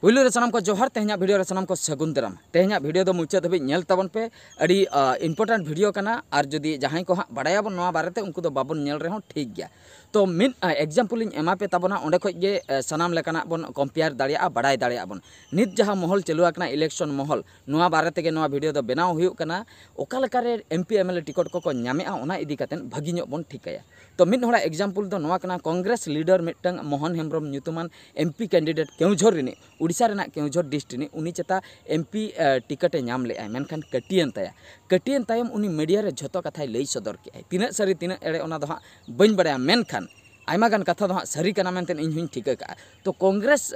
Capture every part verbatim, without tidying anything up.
ᱯᱩᱭᱞᱩ ᱨᱮ ᱥᱟᱱᱟᱢ ᱠᱚ ᱡᱚᱦᱟᱨ, ᱛᱮᱦᱮᱧᱟᱜ ᱵᱷᱤᱰᱤᱭᱳ ᱨᱮ ᱥᱟᱱᱟᱢ ᱠᱚ ᱥᱟᱹᱜᱩᱱ ᱫᱟᱨᱟᱢ᱾ ᱛᱮᱦᱮᱧᱟᱜ ᱵᱷᱤᱰᱤᱭᱳ ᱫᱚ ᱢᱩᱪᱟᱹᱫ ᱫᱷᱟᱹᱵᱤᱡ ᱧᱮᱞ ᱛᱟᱵᱚᱱ ᱯᱮ, ᱟᱹᱰᱤ ᱤᱢᱯᱚᱨᱴᱮᱱᱴ ᱵᱷᱤᱰᱤᱭᱳ ᱠᱟᱱᱟ᱾ ᱟᱨ ᱡᱩᱫᱤ ᱡᱟᱦᱟᱸᱭ ᱠᱚ ᱦᱟᱸᱜ ᱵᱟᱲᱟᱭᱟᱵᱚᱱ ᱱᱚᱣᱟ ᱵᱟᱨᱮᱛᱮ, ᱩᱱᱠᱩ ᱫᱚ ᱵᱟᱵᱚᱱ ᱧᱮᱞ ᱨᱮᱦᱚᱸ ᱴᱷᱤᱠ ᱜᱮᱭᱟ᱾ ᱛᱚ ᱢᱤᱫ ᱮᱠᱡᱟᱢᱯᱚᱞ ᱤᱧ ᱮᱢᱟ ᱯᱮ ᱛᱟᱵᱚᱱᱟ, ᱚᱸᱰᱮ ᱠᱷᱚᱡ ᱜᱮ ᱥᱟᱱᱟᱢ ᱞᱮᱠᱟᱱᱟᱜ ᱵᱚᱱ ᱠᱚᱢᱯᱮᱭᱟᱨ ᱫᱟᱲᱮᱭᱟᱜᱼᱟ, ᱵᱟᱲᱟᱭ ᱫᱟᱲᱮᱭᱟᱜᱼᱟ ᱵᱚᱱ᱾ ᱱᱤᱛ ᱡᱟᱦᱟᱸ ᱢᱚᱦᱚᱞ ᱪᱟᱹᱞᱩ ᱟᱠᱟᱱᱟ, ᱤᱞᱮᱠᱥᱚᱱ ᱢᱚᱦᱚᱞ, ᱱᱚᱣᱟ ᱵᱟᱨᱮ ᱛᱮᱜᱮ ᱱᱚᱣᱟ ᱵᱷᱤᱰᱤᱭᱳ ᱫᱚ ᱵᱮᱱᱟᱣ ᱦᱩᱭᱩᱜ ᱠᱟᱱᱟ᱾ ᱚᱠᱟ ᱞᱮᱠᱟᱨᱮ ᱮᱢ ᱯᱤ ᱮᱢ ᱮᱞ ᱮ ᱴᱤᱠᱤᱴ ᱠᱚᱠᱚ ᱧᱟᱢᱮᱜᱼᱟ, ᱚᱱᱟ ᱤᱫᱤ ᱠᱟᱛᱮᱫ ᱵᱷᱟᱹᱜᱤ ᱧᱚᱜ ᱵᱚᱱ ᱴᱷᱤᱠᱟᱹᱭᱟ᱾ ᱛᱚ ᱢᱤᱫ ᱦᱚᱲᱟᱜ ᱮᱠᱡᱟᱢᱯᱚᱞ ᱫᱚ ᱱᱚᱣᱟ ᱠᱟᱱᱟ, ᱠᱚᱝᱜᱨᱮᱥ ᱞᱤᱰᱟᱨ ᱢᱤᱫᱴᱟᱝ ᱢᱳᱦᱚᱱ ᱦᱮᱢᱵᱨᱚᱢ ᱧᱩᱛᱩᱢᱟᱱ ᱮᱢ ᱯᱤ ᱠᱮᱱᱰᱤᱰᱮᱴ ᱠᱮᱣᱡᱷᱚᱨ ᱨᱤᱱᱤᱡ, ᱩᱲᱤᱥᱥᱟ ᱨᱮᱱᱟᱜ ᱠᱮᱣᱡᱷᱚᱨ ᱰᱤᱥᱴ ᱨᱤᱱᱤᱡ, ᱩᱱᱤ ᱪᱮᱛᱟ ᱮᱢ ᱯᱤ ᱴᱤᱠᱤᱴ ᱮ ᱧᱟᱢ ᱞᱮᱜᱼᱟᱭ, ᱢᱮᱱᱠᱷᱟᱱ ᱠᱟᱹᱴᱤᱭᱮᱱ ᱛᱟᱭᱟ᱾ ᱠᱟᱹᱴᱤᱭᱮᱱ ᱛᱟᱭᱚᱢ ᱩᱱᱤ ᱢᱤᱰᱤᱭᱟ ᱨᱮ ᱡᱷᱚᱛᱚ ᱠᱟᱛᱷᱟᱭ ᱞᱟᱹᱭ ᱥᱚᱫᱚᱨ ᱠᱮᱜᱼᱟᱭ᱾ ᱛᱤᱱᱟᱹᱜ ᱥᱟᱹᱨᱤ ᱛᱤᱱᱟᱹᱜ ᱮᱲᱮ ᱚᱱᱟ ᱫᱚ ᱦᱟᱸᱜ ᱵᱟᱹᱧ ᱵᱟᱲᱟᱭᱟ, ᱢᱮᱱᱠᱷᱟᱱ ᱟᱭᱢᱟ ᱜᱟᱱ ᱠᱟᱛᱷᱟ ᱫᱚ ᱦᱟᱸᱜ ᱥᱟᱹᱨᱤ ᱠᱟᱱᱟ ᱢᱮᱱᱛᱮ ᱤᱧ ᱦᱚᱸᱧ ᱴᱷᱤᱠᱟᱹ ᱠᱟᱜᱼᱟ᱾ ᱛᱚ ᱠᱚᱝᱜᱨᱮᱥ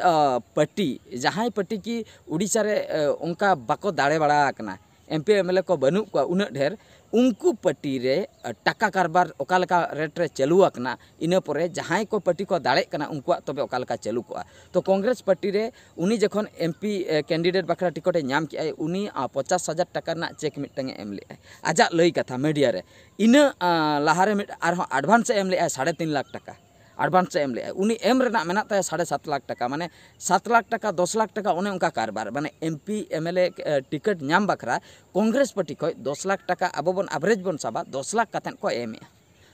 ᱯᱟᱨᱴᱤ, ᱡᱟᱦᱟᱸᱭ ᱯᱟᱨᱴᱤ ᱠᱤ ᱩᱲᱤᱥᱥᱟ ᱨᱮ ᱚᱱᱠᱟ ᱵᱟᱠᱚ ᱫᱟᱲᱮ ᱵᱟᱲᱟ ᱟᱠᱟᱱᱟ, ᱮᱢ ᱯᱤ ᱮᱢ ᱮᱞ ᱮ ᱠᱚ ᱵᱟᱹᱱᱩᱜ ᱠᱚᱣᱟ ᱩᱱᱟᱹᱜ ᱰᱷᱮᱨ, ᱩᱱᱠᱩ ᱯᱟᱨᱴᱤ ᱨᱮ ᱴᱟᱠᱟ ᱠᱟᱨᱵᱟᱨ ᱚᱠᱟ ᱞᱮᱠᱟ ᱨᱮᱴ ᱨᱮ ᱪᱟᱹᱞᱩ ᱟᱠᱟᱱᱟ, ᱤᱱᱟᱹ ᱯᱚᱨᱮ ᱡᱟᱦᱟᱸᱭ ᱠᱚ ᱯᱟᱨᱴᱤ ᱠᱚ ᱫᱟᱲᱮᱜ ᱠᱟᱱᱟ, ᱩᱱᱠᱩᱣᱟᱜ ᱛᱚᱵᱮ ᱚᱠᱟ ᱞᱮᱠᱟ ᱪᱟᱹᱞᱩ ᱠᱚᱜᱼᱟ᱾ ᱛᱚ ᱠᱚᱝᱜᱨᱮᱥ ᱯᱟᱨᱴᱤ ᱨᱮ ᱩᱱᱤ ᱡᱚᱠᱷᱚᱱ ᱮᱢ ᱯᱤ ᱠᱮᱱᱰᱤᱰᱮᱴ ᱵᱟᱠᱷᱨᱟ ᱴᱤᱠᱤᱴ ᱮ ᱧᱟᱢ ᱠᱮᱜᱼᱟᱭ, ᱩᱱᱤ ᱯᱚᱧᱪᱟᱥ ᱦᱟᱡᱟᱨ ᱴᱟᱠᱟ ᱨᱮᱱᱟᱜ ᱪᱮᱠ ᱢᱤᱫᱴᱟᱝ ᱮ ᱮᱢ ᱞᱮᱜᱼᱟᱭ, ᱟᱡᱟᱜ ᱞᱟᱹᱭ ᱠᱟᱛᱷᱟ ᱢᱤᱰᱤᱭᱟ ᱨᱮ᱾ ᱤᱱᱟᱹ ᱞᱟᱦᱟᱨᱮ ᱢᱤᱫ ᱟᱨᱦᱚᱸ ᱮᱰᱵᱷᱟᱱᱥ ᱮ ᱮᱢ ᱞᱮᱜᱼᱟᱭ ᱥᱟᱲᱮ ᱛᱤᱱ ᱞᱟᱠᱷ ᱴᱟᱠᱟ᱾ ᱮᱰᱵᱷᱟᱱᱥ ᱮ ᱮᱢ ᱞᱮᱜᱼᱟ, ᱩᱱᱤ ᱮᱢ ᱨᱮᱱᱟᱜ ᱢᱮᱱᱟᱜ ᱛᱟᱭᱟ ᱥᱟᱲᱮ ᱥᱟᱛ ᱞᱟᱠᱷ ᱴᱟᱠᱟ, ᱢᱟᱱᱮ ᱥᱟᱛ ᱞᱟᱠᱷ ᱴᱟᱠᱟ, ᱫᱚᱥ ᱞᱟᱠᱷ ᱴᱟᱠᱟ, ᱚᱱᱮ ᱚᱱᱠᱟ ᱠᱟᱨᱵᱟᱨ᱾ ᱢᱟᱱᱮ ᱮᱢ ᱯᱤ ᱮᱢ ᱮᱞ ᱮ ᱴᱤᱠᱤᱴ ᱧᱟᱢ ᱵᱟᱠᱷᱨᱟ ᱠᱚᱝᱜᱨᱮᱥ ᱯᱟᱨᱴᱤ ᱠᱷᱚᱱ ᱫᱚᱥ ᱞᱟᱠᱷ ᱴᱟᱠᱟ, ᱟᱵᱚ ᱵᱚᱱ ᱟᱵᱷᱨᱮᱡᱽ ᱵᱚᱱ ᱥᱟᱵᱟ, ᱫᱚᱥ ᱞᱟᱠᱷ ᱠᱟᱛᱮᱫ ᱠᱚ ᱮᱢᱮᱜᱼᱟ᱾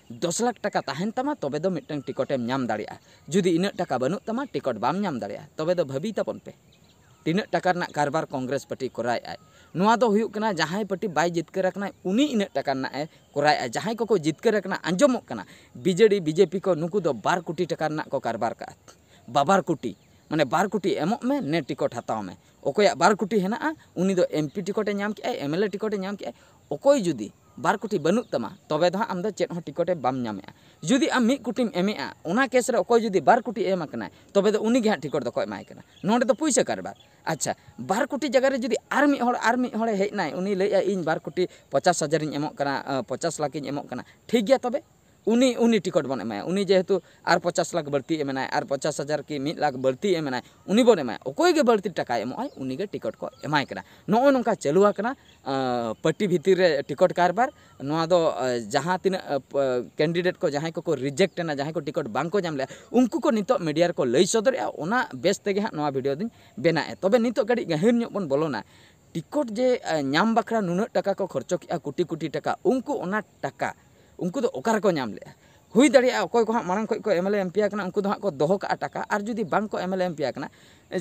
ᱫᱚᱥ ᱞᱟᱠᱷ ᱴᱟᱠᱟ ᱛᱟᱦᱮᱱ ᱛᱟᱢᱟ, ᱛᱚᱵᱮ ᱫᱚ ᱢᱤᱫᱴᱟᱝ ᱴᱤᱠᱤᱴ ᱮᱢ ᱧᱟᱢ ᱫᱟᱲᱮᱭᱟᱜᱼᱟ᱾ ᱡᱩᱫᱤ ᱤᱱᱟᱹᱜ ᱴᱟᱠᱟ ᱵᱟᱹᱱᱩᱜ ᱛᱟᱢᱟ, ᱴᱤᱠᱤᱴ ᱵᱟᱢ ᱧᱟᱢ ᱫᱟᱲᱮᱭᱟᱜᱼᱟ᱾ ᱛᱚᱵᱮ ᱫᱚ ᱵᱷᱟᱹᱵᱤ ᱛᱟᱵᱚᱱ ᱯᱮ, ᱛᱤᱱᱟᱹᱜ ᱴᱟᱠᱟ ᱨᱮᱱᱟᱜ ᱠᱟᱨᱵᱟᱨ ᱠᱚᱝᱜᱨᱮᱥ ᱯᱟᱨᱴᱤ ᱠᱚᱨᱟᱣᱮᱫᱼᱟᱭ᱾ ᱱᱚᱣᱟ ᱫᱚ ᱦᱩᱭᱩᱜ ᱠᱟᱱᱟ, ᱡᱟᱦᱟᱸᱭ ᱯᱟᱨᱴᱤ ᱵᱟᱭ ᱡᱤᱛᱠᱟᱹᱨ ᱟᱠᱟᱱᱟ, ᱩᱱᱤ ᱤᱱᱟᱹᱜ ᱴᱟᱠᱟ ᱨᱮᱱᱟᱜ ᱮ ᱠᱚᱨᱟᱣᱮᱫᱼᱟ᱾ ᱡᱟᱦᱟᱸᱭ ᱠᱚᱠᱚ ᱡᱤᱛᱠᱟᱹᱨ ᱟᱠᱟᱱᱟ, ᱟᱸᱡᱚᱢᱚᱜ ᱠᱟᱱᱟ, ᱵᱤ ᱡᱮ ᱰᱤ, ᱵᱤ ᱡᱮ ᱯᱤ ᱠᱚ, ᱱᱩᱠᱩ ᱫᱚ ᱵᱟᱨ ᱠᱳᱴᱤ ᱴᱟᱠᱟ ᱨᱮᱱᱟᱜ ᱠᱚ ᱠᱟᱨᱵᱟᱨ ᱠᱟᱜᱼᱟ᱾ ᱵᱟᱵᱟᱨ ᱠᱳᱴᱤ, ᱢᱟᱱᱮ ᱵᱟᱨ ᱠᱳᱴᱤ ᱮᱢᱚᱜ ᱢᱮ, ᱱᱮ ᱴᱤᱠᱤᱴ ᱦᱟᱛᱟᱣ ᱢᱮ᱾ ᱚᱠᱚᱭᱟᱜ ᱵᱟᱨ ᱠᱳᱴᱤ ᱦᱮᱱᱟᱜᱼᱟ, ᱩᱱᱤ ᱫᱚ ᱮᱢ ᱯᱤ ᱴᱤᱠᱤᱴ ᱮ ᱧᱟᱢ ᱠᱮᱜᱼᱟᱭ, ᱮᱢ ᱮᱞ ᱮ ᱴᱤᱠᱤᱴ ᱮ ᱧᱟᱢ ᱠᱮᱜᱼᱟᱭ᱾ ᱚᱠᱚᱭ ᱡᱩᱫᱤ ᱵᱟᱨ ᱠᱳᱴᱤ ᱵᱟᱹᱱᱩᱜ ᱛᱟᱢᱟ, ᱛᱚᱵᱮ ᱫᱚ ᱦᱟᱸᱜ ᱟᱢ ᱫᱚ ᱪᱮᱫ ᱦᱚᱸ ᱴᱤᱠᱤᱴ ᱮ ᱵᱟᱢ ᱧᱟᱢᱮᱜᱼᱟ᱾ ᱡᱩᱫᱤ ᱟᱢ ᱢᱤᱫ ᱠᱳᱴᱤᱢ ᱮᱢᱮᱜᱼᱟ, ᱚᱱᱟ ᱠᱮᱥ ᱨᱮ ᱚᱠᱚᱭ ᱡᱩᱫᱤ ᱵᱟᱨ ᱠᱳᱴᱤ ᱮᱢ ᱟᱠᱟᱱᱟᱭ, ᱛᱚᱵᱮ ᱫᱚ ᱩᱱᱤ ᱜᱮ ᱦᱟᱸᱜ ᱴᱤᱠᱤᱴ ᱫᱚᱠᱚ ᱮᱢᱟᱭ ᱠᱟᱱᱟ᱾ ᱱᱚᱰᱮ ᱫᱚ ᱯᱩᱭᱥᱟᱹ ᱠᱟᱨᱵᱟᱨ᱾ ᱟᱪᱪᱷᱟ, ᱵᱟᱨ ᱠᱳᱴᱤ ᱡᱟᱭᱜᱟ ᱨᱮ ᱡᱩᱫᱤ ᱟᱨ ᱢᱤᱫ ᱦᱚᱲ, ᱟᱨ ᱢᱤᱫ ᱦᱚᱲᱮ ᱦᱮᱡ ᱮᱱᱟᱭ, ᱩᱱᱤ ᱞᱟᱹᱭᱮᱜᱼᱟᱭ, "ᱤᱧ ᱵᱟᱨ ᱠᱳᱴᱤ ᱯᱚᱪᱟᱥ ᱦᱟᱡᱟᱨ ᱤᱧ ᱮᱢᱚᱜ ᱠᱟᱱᱟ, ᱟᱸ, ᱯᱚᱪᱟᱥ ᱞᱟᱠᱷ ᱤᱧ ᱮᱢᱚᱜ ᱠᱟᱱᱟ", ᱴᱷᱤᱠ ᱜᱮᱭᱟ, ᱛᱚᱵᱮ ᱩᱱᱤ ᱩᱱᱤ ᱴᱤᱠᱤᱴ ᱵᱚᱱ ᱮᱢᱟᱭᱟ᱾ ᱩᱱᱤ ᱡᱮᱦᱮᱛᱩ ᱟᱨ ᱯᱚᱧᱪᱟᱥ ᱞᱟᱠᱷ ᱵᱟᱹᱲᱛᱤ ᱮᱢᱮᱱᱟᱭ, ᱟᱨ ᱯᱚᱧᱪᱟᱥ ᱦᱟᱡᱟᱨ ᱠᱤ ᱢᱤᱫ ᱞᱟᱠᱷ ᱵᱟᱹᱲᱛᱤ ᱮᱢᱮᱱᱟᱭ, ᱩᱱᱤ ᱵᱚᱱ ᱮᱢᱟᱭᱟ᱾ ᱚᱠᱚᱭ ᱜᱮ ᱵᱟᱹᱲᱛᱤ ᱴᱟᱠᱟᱭ ᱮᱢᱚᱜᱼᱟᱭ, ᱩᱱᱤ ᱜᱮ ᱴᱤᱠᱤᱴ ᱠᱚ ᱮᱢᱟᱭ ᱠᱟᱱᱟ᱾ ᱱᱚᱜᱼᱚᱭ ᱱᱚᱝᱠᱟ ᱪᱟᱹᱞᱩ ᱟᱠᱟᱱᱟ᱾ ᱟᱸ, ᱯᱟᱨᱴᱤ ᱵᱷᱤᱛᱤᱨ ᱨᱮ ᱴᱤᱠᱤᱴ ᱠᱟᱨᱵᱟᱨ᱾ ᱱᱚᱣᱟ ᱫᱚ, ᱟᱸ, ᱡᱟᱦᱟᱸ ᱛᱤᱱᱟᱹᱜ, ᱟᱸ, ᱯ-, ᱠᱮᱱᱰᱤᱰᱮᱴ ᱠᱚ, ᱡᱟᱦᱟᱸᱭ ᱠᱚᱠᱚ ᱨᱤᱡᱮᱠᱴ ᱮᱱᱟ, ᱡᱟᱦᱟᱸᱭ ᱠᱚ ᱴᱤᱠᱤᱴ ᱵᱟᱝ ᱠᱚ ᱧᱟᱢ ᱞᱮᱜᱼᱟ, ᱩᱱᱠᱩ ᱠᱚ ᱱᱤᱛᱚᱜ ᱢᱤᱰᱤᱭᱟ ᱨᱮᱠᱚ ᱞᱟᱹᱭ ᱥᱚᱫᱚᱨᱮᱜᱼᱟ᱾ ᱚᱱᱟ ᱵᱮᱥ ᱛᱮᱜᱮ ᱦᱟᱸᱜ ᱱᱚᱣᱟ ᱵᱷᱤᱰᱤᱭᱳ ᱫᱚᱧ ᱵᱮᱱᱟᱣᱮᱫᱼᱟ᱾ ᱛᱚᱵᱮ ᱱᱤᱛᱚᱜ ᱠᱟᱹᱴᱤᱡ ᱜᱟᱹᱦᱤᱨ ᱧᱚᱜ ᱵᱚᱱ ᱵᱚᱞᱚᱱᱟ᱾ ᱴᱤᱠᱤᱴ ᱡᱮ, ᱟᱸ, ᱧᱟᱢ ᱵᱟᱠᱷᱨᱟ ᱱᱩᱱᱟᱹᱜ ᱴᱟᱠᱟ ᱠᱚ ᱠᱷᱚᱨᱪᱚ ᱠᱮᱜᱼᱟ, ᱠᱳᱴᱤ ᱠᱳᱴᱤ ᱴᱟᱠᱟ, ᱩᱱᱠᱩ ᱚᱱᱟ ᱴᱟᱠᱟ, ᱩᱱᱠᱩ ᱫᱚ ᱚᱠᱟ ᱨᱮᱠᱚ ᱧᱟᱢ ᱞᱮᱜᱼᱟ? ᱦᱩᱭ ᱫᱟᱲᱮᱭᱟᱜᱼᱟ, ᱚᱠᱚᱭ ᱠᱚ ᱦᱟᱸᱜ ᱢᱟᱲᱟᱝ ᱠᱷᱚᱱ ᱠᱚ ᱮᱢ ᱮᱞ ᱮ ᱮᱢ ᱯᱤ ᱟᱠᱟᱱᱟ, ᱩᱱᱠᱩ ᱫᱚ ᱦᱟᱸᱜ ᱠᱚ ᱫᱚᱦᱚ ᱠᱟᱜᱼᱟ ᱴᱟᱠᱟ᱾ ᱟᱨ ᱡᱩᱫᱤ ᱵᱟᱝ ᱠᱚ ᱮᱢ ᱮᱞ ᱮ ᱮᱢ ᱯᱤ ᱟᱠᱟᱱᱟ,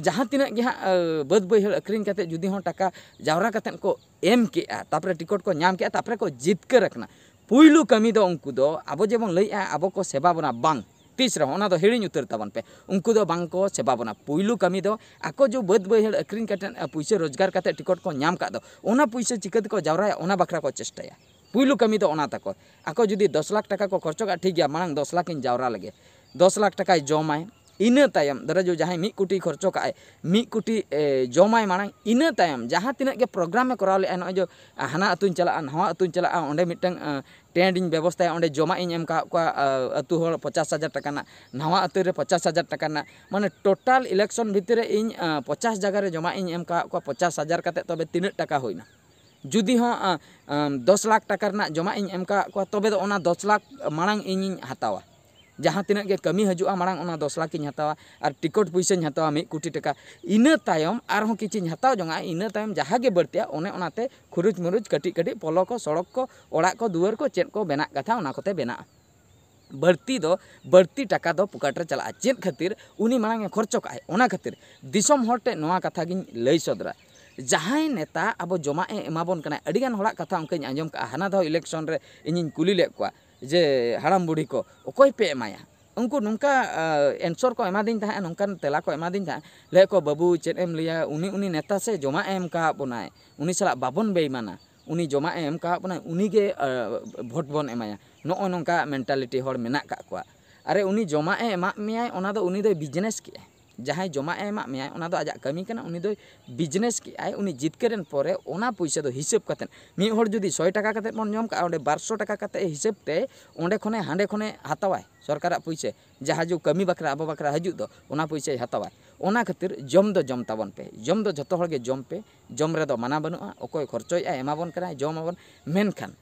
ᱡᱟᱦᱟᱸ ᱛᱤᱱᱟᱹᱜ ᱜᱮ ᱦᱟᱸᱜ, ᱟᱹ, ᱵᱟᱹᱫᱽ ᱵᱟᱹᱭᱦᱟᱹᱲ ᱟᱹᱠᱷᱨᱤᱧ ᱠᱟᱛᱮᱫ ᱡᱩᱫᱤ ᱦᱚᱸ ᱴᱟᱠᱟ ᱡᱟᱣᱨᱟ ᱠᱟᱛᱮᱫ ᱠᱚ ᱮᱢ ᱠᱮᱜᱼᱟ, ᱛᱟᱨᱯᱚᱨᱮ ᱴᱤᱠᱤᱴ ᱠᱚ ᱧᱟᱢ ᱠᱮᱜᱼᱟ, ᱛᱟᱨᱯᱚᱨᱮ ᱠᱚ ᱡᱤᱛᱠᱟᱹᱨ ᱟᱠᱟᱱᱟ, ᱯᱩᱭᱞᱩ ᱠᱟᱹᱢᱤ ᱫᱚ ᱩᱱᱠᱩ ᱫᱚ, ᱟᱵᱚ ᱡᱮᱵᱚᱱ ᱞᱟᱹᱭᱮᱜᱼᱟ ᱟᱵᱚ ᱠᱚ ᱥᱮᱵᱟ ᱵᱚᱱᱟ, ᱵᱟᱝ, ᱛᱤᱥ ᱨᱮᱦᱚᱸ ᱚᱱᱟ ᱫᱚ ᱦᱤᱲᱤᱧ ᱩᱛᱟᱹᱨ ᱛᱟᱵᱚᱱ ᱯᱮ᱾ ᱩᱱᱠᱩ ᱫᱚ ᱵᱟᱝ ᱠᱚ ᱥᱮᱵᱟ ᱵᱚᱱᱟ᱾ ᱯᱩᱭᱞᱩ ᱠᱟᱹᱢᱤ ᱫᱚ ᱟᱠᱚ ᱡᱮ ᱵᱟᱹᱫᱽ ᱵᱟᱹᱭᱦᱟᱹᱲ ᱟᱹᱠᱷᱨᱤᱧ ᱠᱟᱛᱮᱫ, ᱟᱹ, ᱯᱩᱭᱥᱟᱹ ᱨᱳᱡᱽᱜᱟᱨ ᱠᱟᱛᱮᱫ ᱴᱤᱠᱤᱴ ᱠᱚ ᱧᱟᱢ ᱠᱟᱜ ᱫᱚ, ᱚᱱᱟ ᱯᱩᱭᱥᱟᱹ ᱪᱤᱠᱟᱹ ᱛᱮᱠᱚ ᱡᱟᱣᱨᱟᱭᱟ, ᱚᱱᱟ ᱵᱟᱠᱷᱨᱟ ᱠᱚ ᱪᱮᱥᱴᱟᱭᱟ᱾ ᱯᱩᱭᱞᱩ ᱠᱟᱹᱢᱤ ᱫᱚ ᱚᱱᱟ ᱛᱟᱠᱚ᱾ ᱟᱠᱚ ᱡᱩᱫᱤ ᱫᱚᱥ ᱞᱟᱠᱷ ᱴᱟᱠᱟ ᱠᱚ ᱠᱷᱚᱨᱪᱚ ᱠᱟᱜᱼᱟ, ᱴᱷᱤᱠ ᱜᱮᱭᱟ, ᱢᱟᱲᱟᱝ ᱫᱚᱥ ᱞᱟᱠᱷ ᱤᱧ ᱡᱟᱣᱨᱟ ᱞᱮᱜᱮ᱾ ᱫᱚᱥ ᱞᱟᱠᱷ ᱴᱟᱠᱟᱭ ᱡᱚᱢᱟᱭ, ᱤᱱᱟᱹ ᱛᱟᱭᱚᱢ ᱫᱷᱚᱨᱚ ᱡᱚ ᱡᱟᱦᱟᱸᱭ ᱢᱤᱫ ᱠᱳᱴᱤ ᱠᱷᱚᱨᱪᱚ ᱠᱟᱜᱼᱟᱭ, ᱢᱤᱫ ᱠᱳᱴᱤ, ᱮ, ᱡᱚᱢᱟᱭ ᱢᱟᱲᱟᱝ, ᱤᱱᱟᱹ ᱛᱟᱭᱚᱢ ᱡᱟᱦᱟᱸ ᱛᱤᱱᱟᱹᱜ ᱜᱮ ᱯᱨᱳᱜᱨᱟᱢ ᱮ ᱠᱚᱨᱟᱣ ᱞᱮᱜᱼᱟ, ᱱᱚᱜᱼᱚᱭ ᱡᱮ ᱦᱟᱱᱟ ᱟᱹᱛᱩᱧ ᱪᱟᱞᱟᱜᱼᱟ, ᱱᱟᱣᱟ ᱟᱹᱛᱩᱧ ᱪᱟᱞᱟᱜᱼᱟ, ᱚᱸᱰᱮ ᱢᱤᱫᱴᱟᱝ, ᱮ, ᱴᱮᱱᱴ ᱤᱧ ᱵᱮᱵᱚᱥᱛᱷᱟᱭᱟ, ᱚᱸᱰᱮ ᱡᱚᱢᱟᱜ ᱤᱧ ᱮᱢ ᱠᱟᱜ ᱠᱚᱣᱟ, ᱮ, ᱟᱹᱛᱩ ᱦᱚᱲ ᱯᱚᱧᱪᱟᱥ ᱦᱟᱡᱟᱨ ᱴᱟᱠᱟ ᱨᱮᱱᱟᱜ, ᱱᱟᱣᱟ ᱟᱹᱛᱩ ᱨᱮ ᱯᱚᱧᱪᱟᱥ ᱦᱟᱡᱟᱨ ᱴᱟᱠᱟ ᱨᱮᱱᱟᱜ, ᱢᱟᱱᱮ ᱴᱳᱴᱟᱞ ᱤᱞᱮᱠᱥᱚᱱ ᱵᱷᱤᱛᱤᱨ ᱨᱮ ᱤᱧ, ᱮ, ᱯᱚᱧᱪᱟᱥ ᱡᱟᱭᱜᱟ ᱨᱮ ᱡᱚᱢᱟᱜ ᱤᱧ ᱮᱢ ᱠᱟᱜ ᱠᱚᱣᱟ, ᱯᱚᱧᱪᱟᱥ ᱦᱟᱡᱟᱨ ᱠᱟᱛᱮᱫ, ᱛᱚᱵᱮ ᱛᱤᱱᱟᱹᱜ ᱴᱟᱠᱟ ᱦᱩᱭᱱᱟ? ᱡᱩᱫᱤ ᱦᱚᱸ, ᱟᱸ, ᱟᱸ, ᱫᱚᱥ ᱞᱟᱠᱷ ᱴᱟᱠᱟ ᱨᱮᱱᱟᱜ ᱡᱚᱢᱟᱜ ᱤᱧ ᱮᱢ ᱠᱟᱜ ᱠᱚᱣᱟ, ᱛᱚᱵᱮ ᱫᱚ ᱚᱱᱟ ᱫᱚᱥ ᱞᱟᱠᱷ ᱢᱟᱲᱟᱝ ᱤᱧᱤᱧ ᱦᱟᱛᱟᱣᱟ᱾ ᱡᱟᱦᱟᱸ ᱛᱤᱱᱟᱹᱜ ᱜᱮ ᱠᱟᱹᱢᱤ ᱦᱤᱡᱩᱜᱼᱟ, ᱢᱟᱲᱟᱝ ᱚᱱᱟ ᱫᱚᱥ ᱞᱟᱠᱷ ᱤᱧ ᱦᱟᱛᱟᱣᱟ, ᱟᱨ ᱴᱤᱠᱤᱴ ᱯᱩᱭᱥᱟᱹᱧ ᱦᱟᱛᱟᱣᱟ ᱢᱤᱫ ᱠᱳᱴᱤ ᱴᱟᱠᱟ᱾ ᱤᱱᱟᱹ ᱛᱟᱭᱚᱢ ᱟᱨᱦᱚᱸ ᱠᱤᱪᱷᱤᱧ ᱦᱟᱛᱟᱣ ᱡᱚᱝᱟ, ᱤᱱᱟᱹ ᱛᱟᱭᱚᱢ ᱡᱟᱦᱟᱸ ᱜᱮ ᱵᱟᱹᱲᱛᱤᱜᱼᱟ, ᱚᱱᱮ ᱚᱱᱟᱛᱮ ᱠᱷᱩᱨᱩᱪ ᱢᱩᱨᱩᱪ ᱠᱟᱹᱴᱤᱡ ᱠᱟᱹᱴᱤᱡ ᱯᱚᱞᱚ ᱠᱚ, ᱥᱚᱲᱚᱠ ᱠᱚ, ᱚᱲᱟᱜ ᱠᱚ, ᱫᱩᱣᱟᱹᱨ ᱠᱚ, ᱪᱮᱫ ᱠᱚ ᱵᱮᱱᱟᱜ ᱠᱟᱛᱷᱟ, ᱚᱱᱟ ᱠᱚᱛᱮ ᱵᱮᱱᱟᱜᱼᱟ᱾ ᱵᱟᱹᱲᱛᱤ ᱫᱚ, ᱵᱟᱹᱲᱛᱤ ᱴᱟᱠᱟ ᱫᱚ ᱯᱚᱠᱮᱴ ᱨᱮ ᱪᱟᱞᱟᱜᱼᱟ᱾ ᱪᱮᱫ ᱠᱷᱟᱹᱛᱤᱨ? ᱩᱱᱤ ᱢᱟᱲᱟᱝ ᱮ ᱠᱷᱚᱨᱪᱚ ᱠᱟᱜᱼᱟᱭ, ᱚᱱᱟ ᱠᱷᱟᱹᱛᱤᱨ᱾ ᱫᱤᱥᱚᱢ ᱦᱚᱲ ᱴᱷᱮᱱ ᱱᱚᱣᱟ ᱠᱟᱛᱷᱟ ᱜᱤᱧ ᱞᱟᱹᱭ ᱥᱚᱫᱚᱨᱟ, ᱡᱟᱦᱟᱸᱭ ᱱᱮᱛᱟ ᱟᱵᱚ ᱡᱚᱢᱟᱜ ᱮ ᱮᱢᱟ ᱵᱚᱱ ᱠᱟᱱᱟᱭ, ᱟᱹᱰᱤᱜᱟᱱ ᱦᱚᱲᱟᱜ ᱠᱟᱛᱷᱟ ᱚᱱᱠᱟᱧ ᱟᱸᱡᱚᱢ ᱠᱟᱜᱼᱟ, ᱦᱟᱱᱟ ᱫᱷᱟᱣ ᱤᱞᱮᱠᱥᱚᱱ ᱨᱮ ᱤᱧᱤᱧ ᱠᱩᱞᱤ ᱞᱮᱫ ᱠᱚᱣᱟ ᱡᱮ, "ᱦᱟᱲᱟᱢ ᱵᱩᱲᱦᱤ ᱠᱚ ᱚᱠᱚᱭ ᱯᱮ ᱮᱢᱟᱭᱟ?" ᱩᱱᱠᱩ ᱱᱚᱝᱠᱟ, ᱟ, ᱮᱱᱥᱚᱨ ᱠᱚ ᱮᱢᱟᱫᱤᱧ ᱛᱟᱦᱮᱸᱫ, ᱱᱚᱝᱠᱟᱱ ᱛᱮᱞᱟ ᱠᱚ ᱮᱢᱟᱫᱤᱧ ᱛᱟᱦᱮᱸᱫ, ᱞᱟᱹᱭᱮᱫ ᱠᱚ, "ᱵᱟᱹᱵᱩ, ᱪᱮᱫ ᱮᱢ ᱞᱟᱹᱭᱟ, ᱩᱱᱤ, ᱩᱱᱤ ᱱᱮᱛᱟ ᱥᱮ ᱡᱚᱢᱟᱜ ᱮ ᱮᱢ ᱠᱟᱜ ᱵᱚᱱᱟᱭ, ᱩᱱᱤ ᱥᱟᱞᱟᱜ ᱵᱟᱵᱚᱱ ᱵᱮᱭᱢᱟᱱᱟ, ᱩᱱᱤ ᱡᱚᱢᱟᱜ ᱮ ᱮᱢ ᱠᱟᱜ ᱵᱚᱱᱟᱭ, ᱩᱱᱤ ᱜᱮ, ᱟ, ᱵᱷᱳᱴ ᱵᱚᱱ ᱮᱢᱟᱭᱟ᱾" ᱱᱚᱜᱼᱚ ᱱᱚᱝᱠᱟ ᱢᱮᱱᱴᱟᱞᱤᱴᱤ ᱦᱚᱲ ᱢᱮᱱᱟᱜ ᱠᱟᱜ ᱠᱚᱣᱟ᱾ ᱟᱨᱮ, ᱩᱱᱤ ᱡᱚᱢᱟᱜ ᱮ ᱮᱢᱟᱜ ᱢᱮᱭᱟᱭ, ᱚᱱᱟ ᱫᱚ ᱩᱱᱤ ᱫᱚᱭ ᱵᱤᱡᱽᱱᱮᱥ ᱠᱮᱜᱼᱟᱭ᱾ ᱡᱟᱦᱟᱸᱭ ᱡᱚᱢᱟᱜ ᱮ ᱮᱢᱟᱜ ᱢᱮᱭᱟᱭ, ᱚᱱᱟ ᱫᱚ ᱟᱡᱟᱜ ᱠᱟᱹᱢᱤ ᱠᱟᱱᱟ, ᱩᱱᱤ ᱫᱚᱭ ᱵᱤᱡᱽᱱᱮᱥ ᱠᱮᱜᱼᱟᱭ, ᱩᱱᱤ ᱡᱤᱛᱠᱟᱹᱨᱮᱱ ᱯᱚᱨᱮ ᱚᱱᱟ ᱯᱩᱭᱥᱟᱹ ᱫᱚ ᱦᱤᱥᱟᱹᱵ ᱠᱟᱛᱮᱫ, ᱢᱤᱫ ᱦᱚᱲ ᱡᱩᱫᱤ ᱥᱚᱭ ᱴᱟᱠᱟ ᱠᱟᱛᱮᱫ ᱵᱚᱱ ᱡᱚᱢ ᱠᱟᱜᱼᱟ, ᱚᱸᱰᱮ ᱵᱟᱨᱥᱚ ᱴᱟᱠᱟ ᱠᱟᱛᱮᱫ ᱦᱤᱥᱟᱹᱵ ᱛᱮ ᱚᱸᱰᱮ ᱠᱷᱚᱱᱮ ᱦᱟᱸᱰᱮ ᱠᱷᱚᱱᱮ ᱦᱟᱛᱟᱣᱟᱭ ᱥᱚᱨᱠᱟᱨᱟᱜ ᱯᱩᱭᱥᱟᱹ, ᱡᱟᱦᱟᱸ ᱡᱚ ᱠᱟᱹᱢᱤ ᱵᱟᱠᱷᱨᱟ ᱟᱵᱚ ᱵᱟᱠᱷᱨᱟ ᱦᱤᱡᱩᱜ ᱫᱚ, ᱚᱱᱟ ᱯᱩᱭᱥᱟᱹᱭ ᱦᱟᱛᱟᱣᱟᱭ᱾ ᱚᱱᱟ ᱠᱷᱟᱹᱛᱤᱨ ᱡᱚᱢ ᱫᱚ ᱡᱚᱢ ᱛᱟᱵᱚᱱ ᱯᱮ, ᱡᱚᱢ ᱫᱚ ᱡᱷᱚᱛᱚ ᱦᱚᱲ ᱜᱮ ᱡᱚᱢ ᱯᱮ, ᱡᱚᱢ ᱨᱮᱫᱚ ᱢᱟᱱᱟ ᱵᱟᱹᱱᱩᱜᱼᱟ, ᱚᱠᱚᱭ ᱠᱷᱚᱨᱪᱚᱭᱮᱫᱼᱟᱭ ᱮᱢᱟᱵᱚᱱ ᱠᱟᱱᱟᱭ, ᱡᱚᱢ ᱟᱵᱚᱱ, ᱢᱮᱱᱠᱷᱟᱱ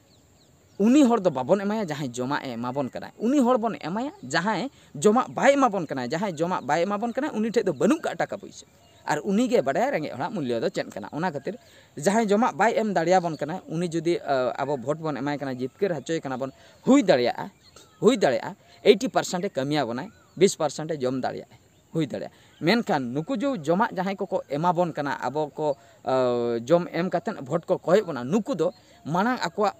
ᱩᱱᱤ ᱦᱚᱲ ᱫᱚ ᱵᱟᱵᱚᱱ ᱮᱢᱟᱭᱟ ᱡᱟᱦᱟᱸᱭ ᱡᱚᱢᱟᱜ ᱮ ᱮᱢᱟᱵᱚᱱ ᱠᱟᱱᱟᱭ, ᱩᱱᱤ ᱦᱚᱲ ᱵᱚᱱ ᱮᱢᱟᱭᱟ ᱡᱟᱦᱟᱸᱭ ᱡᱚᱢᱟᱜ ᱵᱟᱭ ᱮᱢᱟᱵᱚᱱ ᱠᱟᱱᱟᱭ᱾ ᱡᱟᱦᱟᱸᱭ ᱡᱚᱢᱟᱜ ᱵᱟᱭ ᱮᱢᱟᱵᱚᱱ ᱠᱟᱱᱟᱭ, ᱩᱱᱤ ᱴᱷᱮᱡ ᱫᱚ ᱵᱟᱹᱱᱩᱜ ᱠᱟᱜ ᱴᱟᱠᱟ ᱯᱩᱭᱥᱟᱹ, ᱟᱨ ᱩᱱᱤ ᱜᱮ ᱵᱟᱰᱟᱭᱟ ᱨᱮᱸᱜᱮᱡ ᱦᱚᱲᱟᱜ ᱢᱩᱞᱞᱚ ᱫᱚ ᱪᱮᱫ ᱠᱟᱱᱟ᱾ ᱚᱱᱟ ᱠᱷᱟᱹᱛᱤᱨ ᱡᱟᱦᱟᱸᱭ ᱡᱚᱢᱟᱜ ᱵᱟᱭ ᱮᱢ ᱫᱟᱲᱮᱭᱟᱵᱚᱱ ᱠᱟᱱᱟᱭ, ᱩᱱᱤ ᱡᱩᱫᱤ ᱟᱵᱚ ᱵᱷᱳᱴ ᱵᱚᱱ ᱮᱢᱟᱭ ᱠᱟᱱᱟ, ᱡᱤᱛᱠᱟᱹᱨ ᱦᱚᱪᱚᱭᱮ ᱠᱟᱱᱟ ᱵᱚᱱ, ᱦᱩᱭ ᱫᱟᱲᱮᱭᱟᱜᱼᱟ, ᱦᱩᱭ ᱫᱟᱲᱮᱭᱟᱜᱼᱟ ᱮᱭᱤᱴᱤ ᱯᱟᱨᱥᱮᱱᱴ ᱮ ᱠᱟᱹᱢᱤᱭᱟᱵᱚᱱᱟᱭ, ᱵᱤᱥ ᱯᱟᱨᱥᱮᱱᱴ ᱮ ᱡᱚᱢ ᱫᱟᱲᱮᱭᱟᱜᱼᱟᱭ, ᱦᱩᱭ ᱫᱟᱲᱮᱭᱟᱜᱼᱟ᱾ ᱢᱮᱱᱠᱷᱟᱱ ᱱᱩᱠᱩ ᱡᱚ ᱡᱚᱢᱟᱜ ᱡᱟᱦᱟᱸᱭ ᱠᱚᱠᱚ ᱮᱢᱟᱵᱚᱱ ᱠᱟᱱᱟ, ᱟᱵᱚ ᱠᱚ ᱡᱚᱢ ᱮᱢ ᱠᱟᱛᱮᱫ ᱵᱷᱳᱴ ᱠᱚ ᱠᱚᱭᱮᱫ ᱵᱚᱱᱟ, ᱱᱩᱠᱩ ᱫᱚ ᱢᱟᱲᱟᱝ ᱟᱠᱚᱣᱟᱜ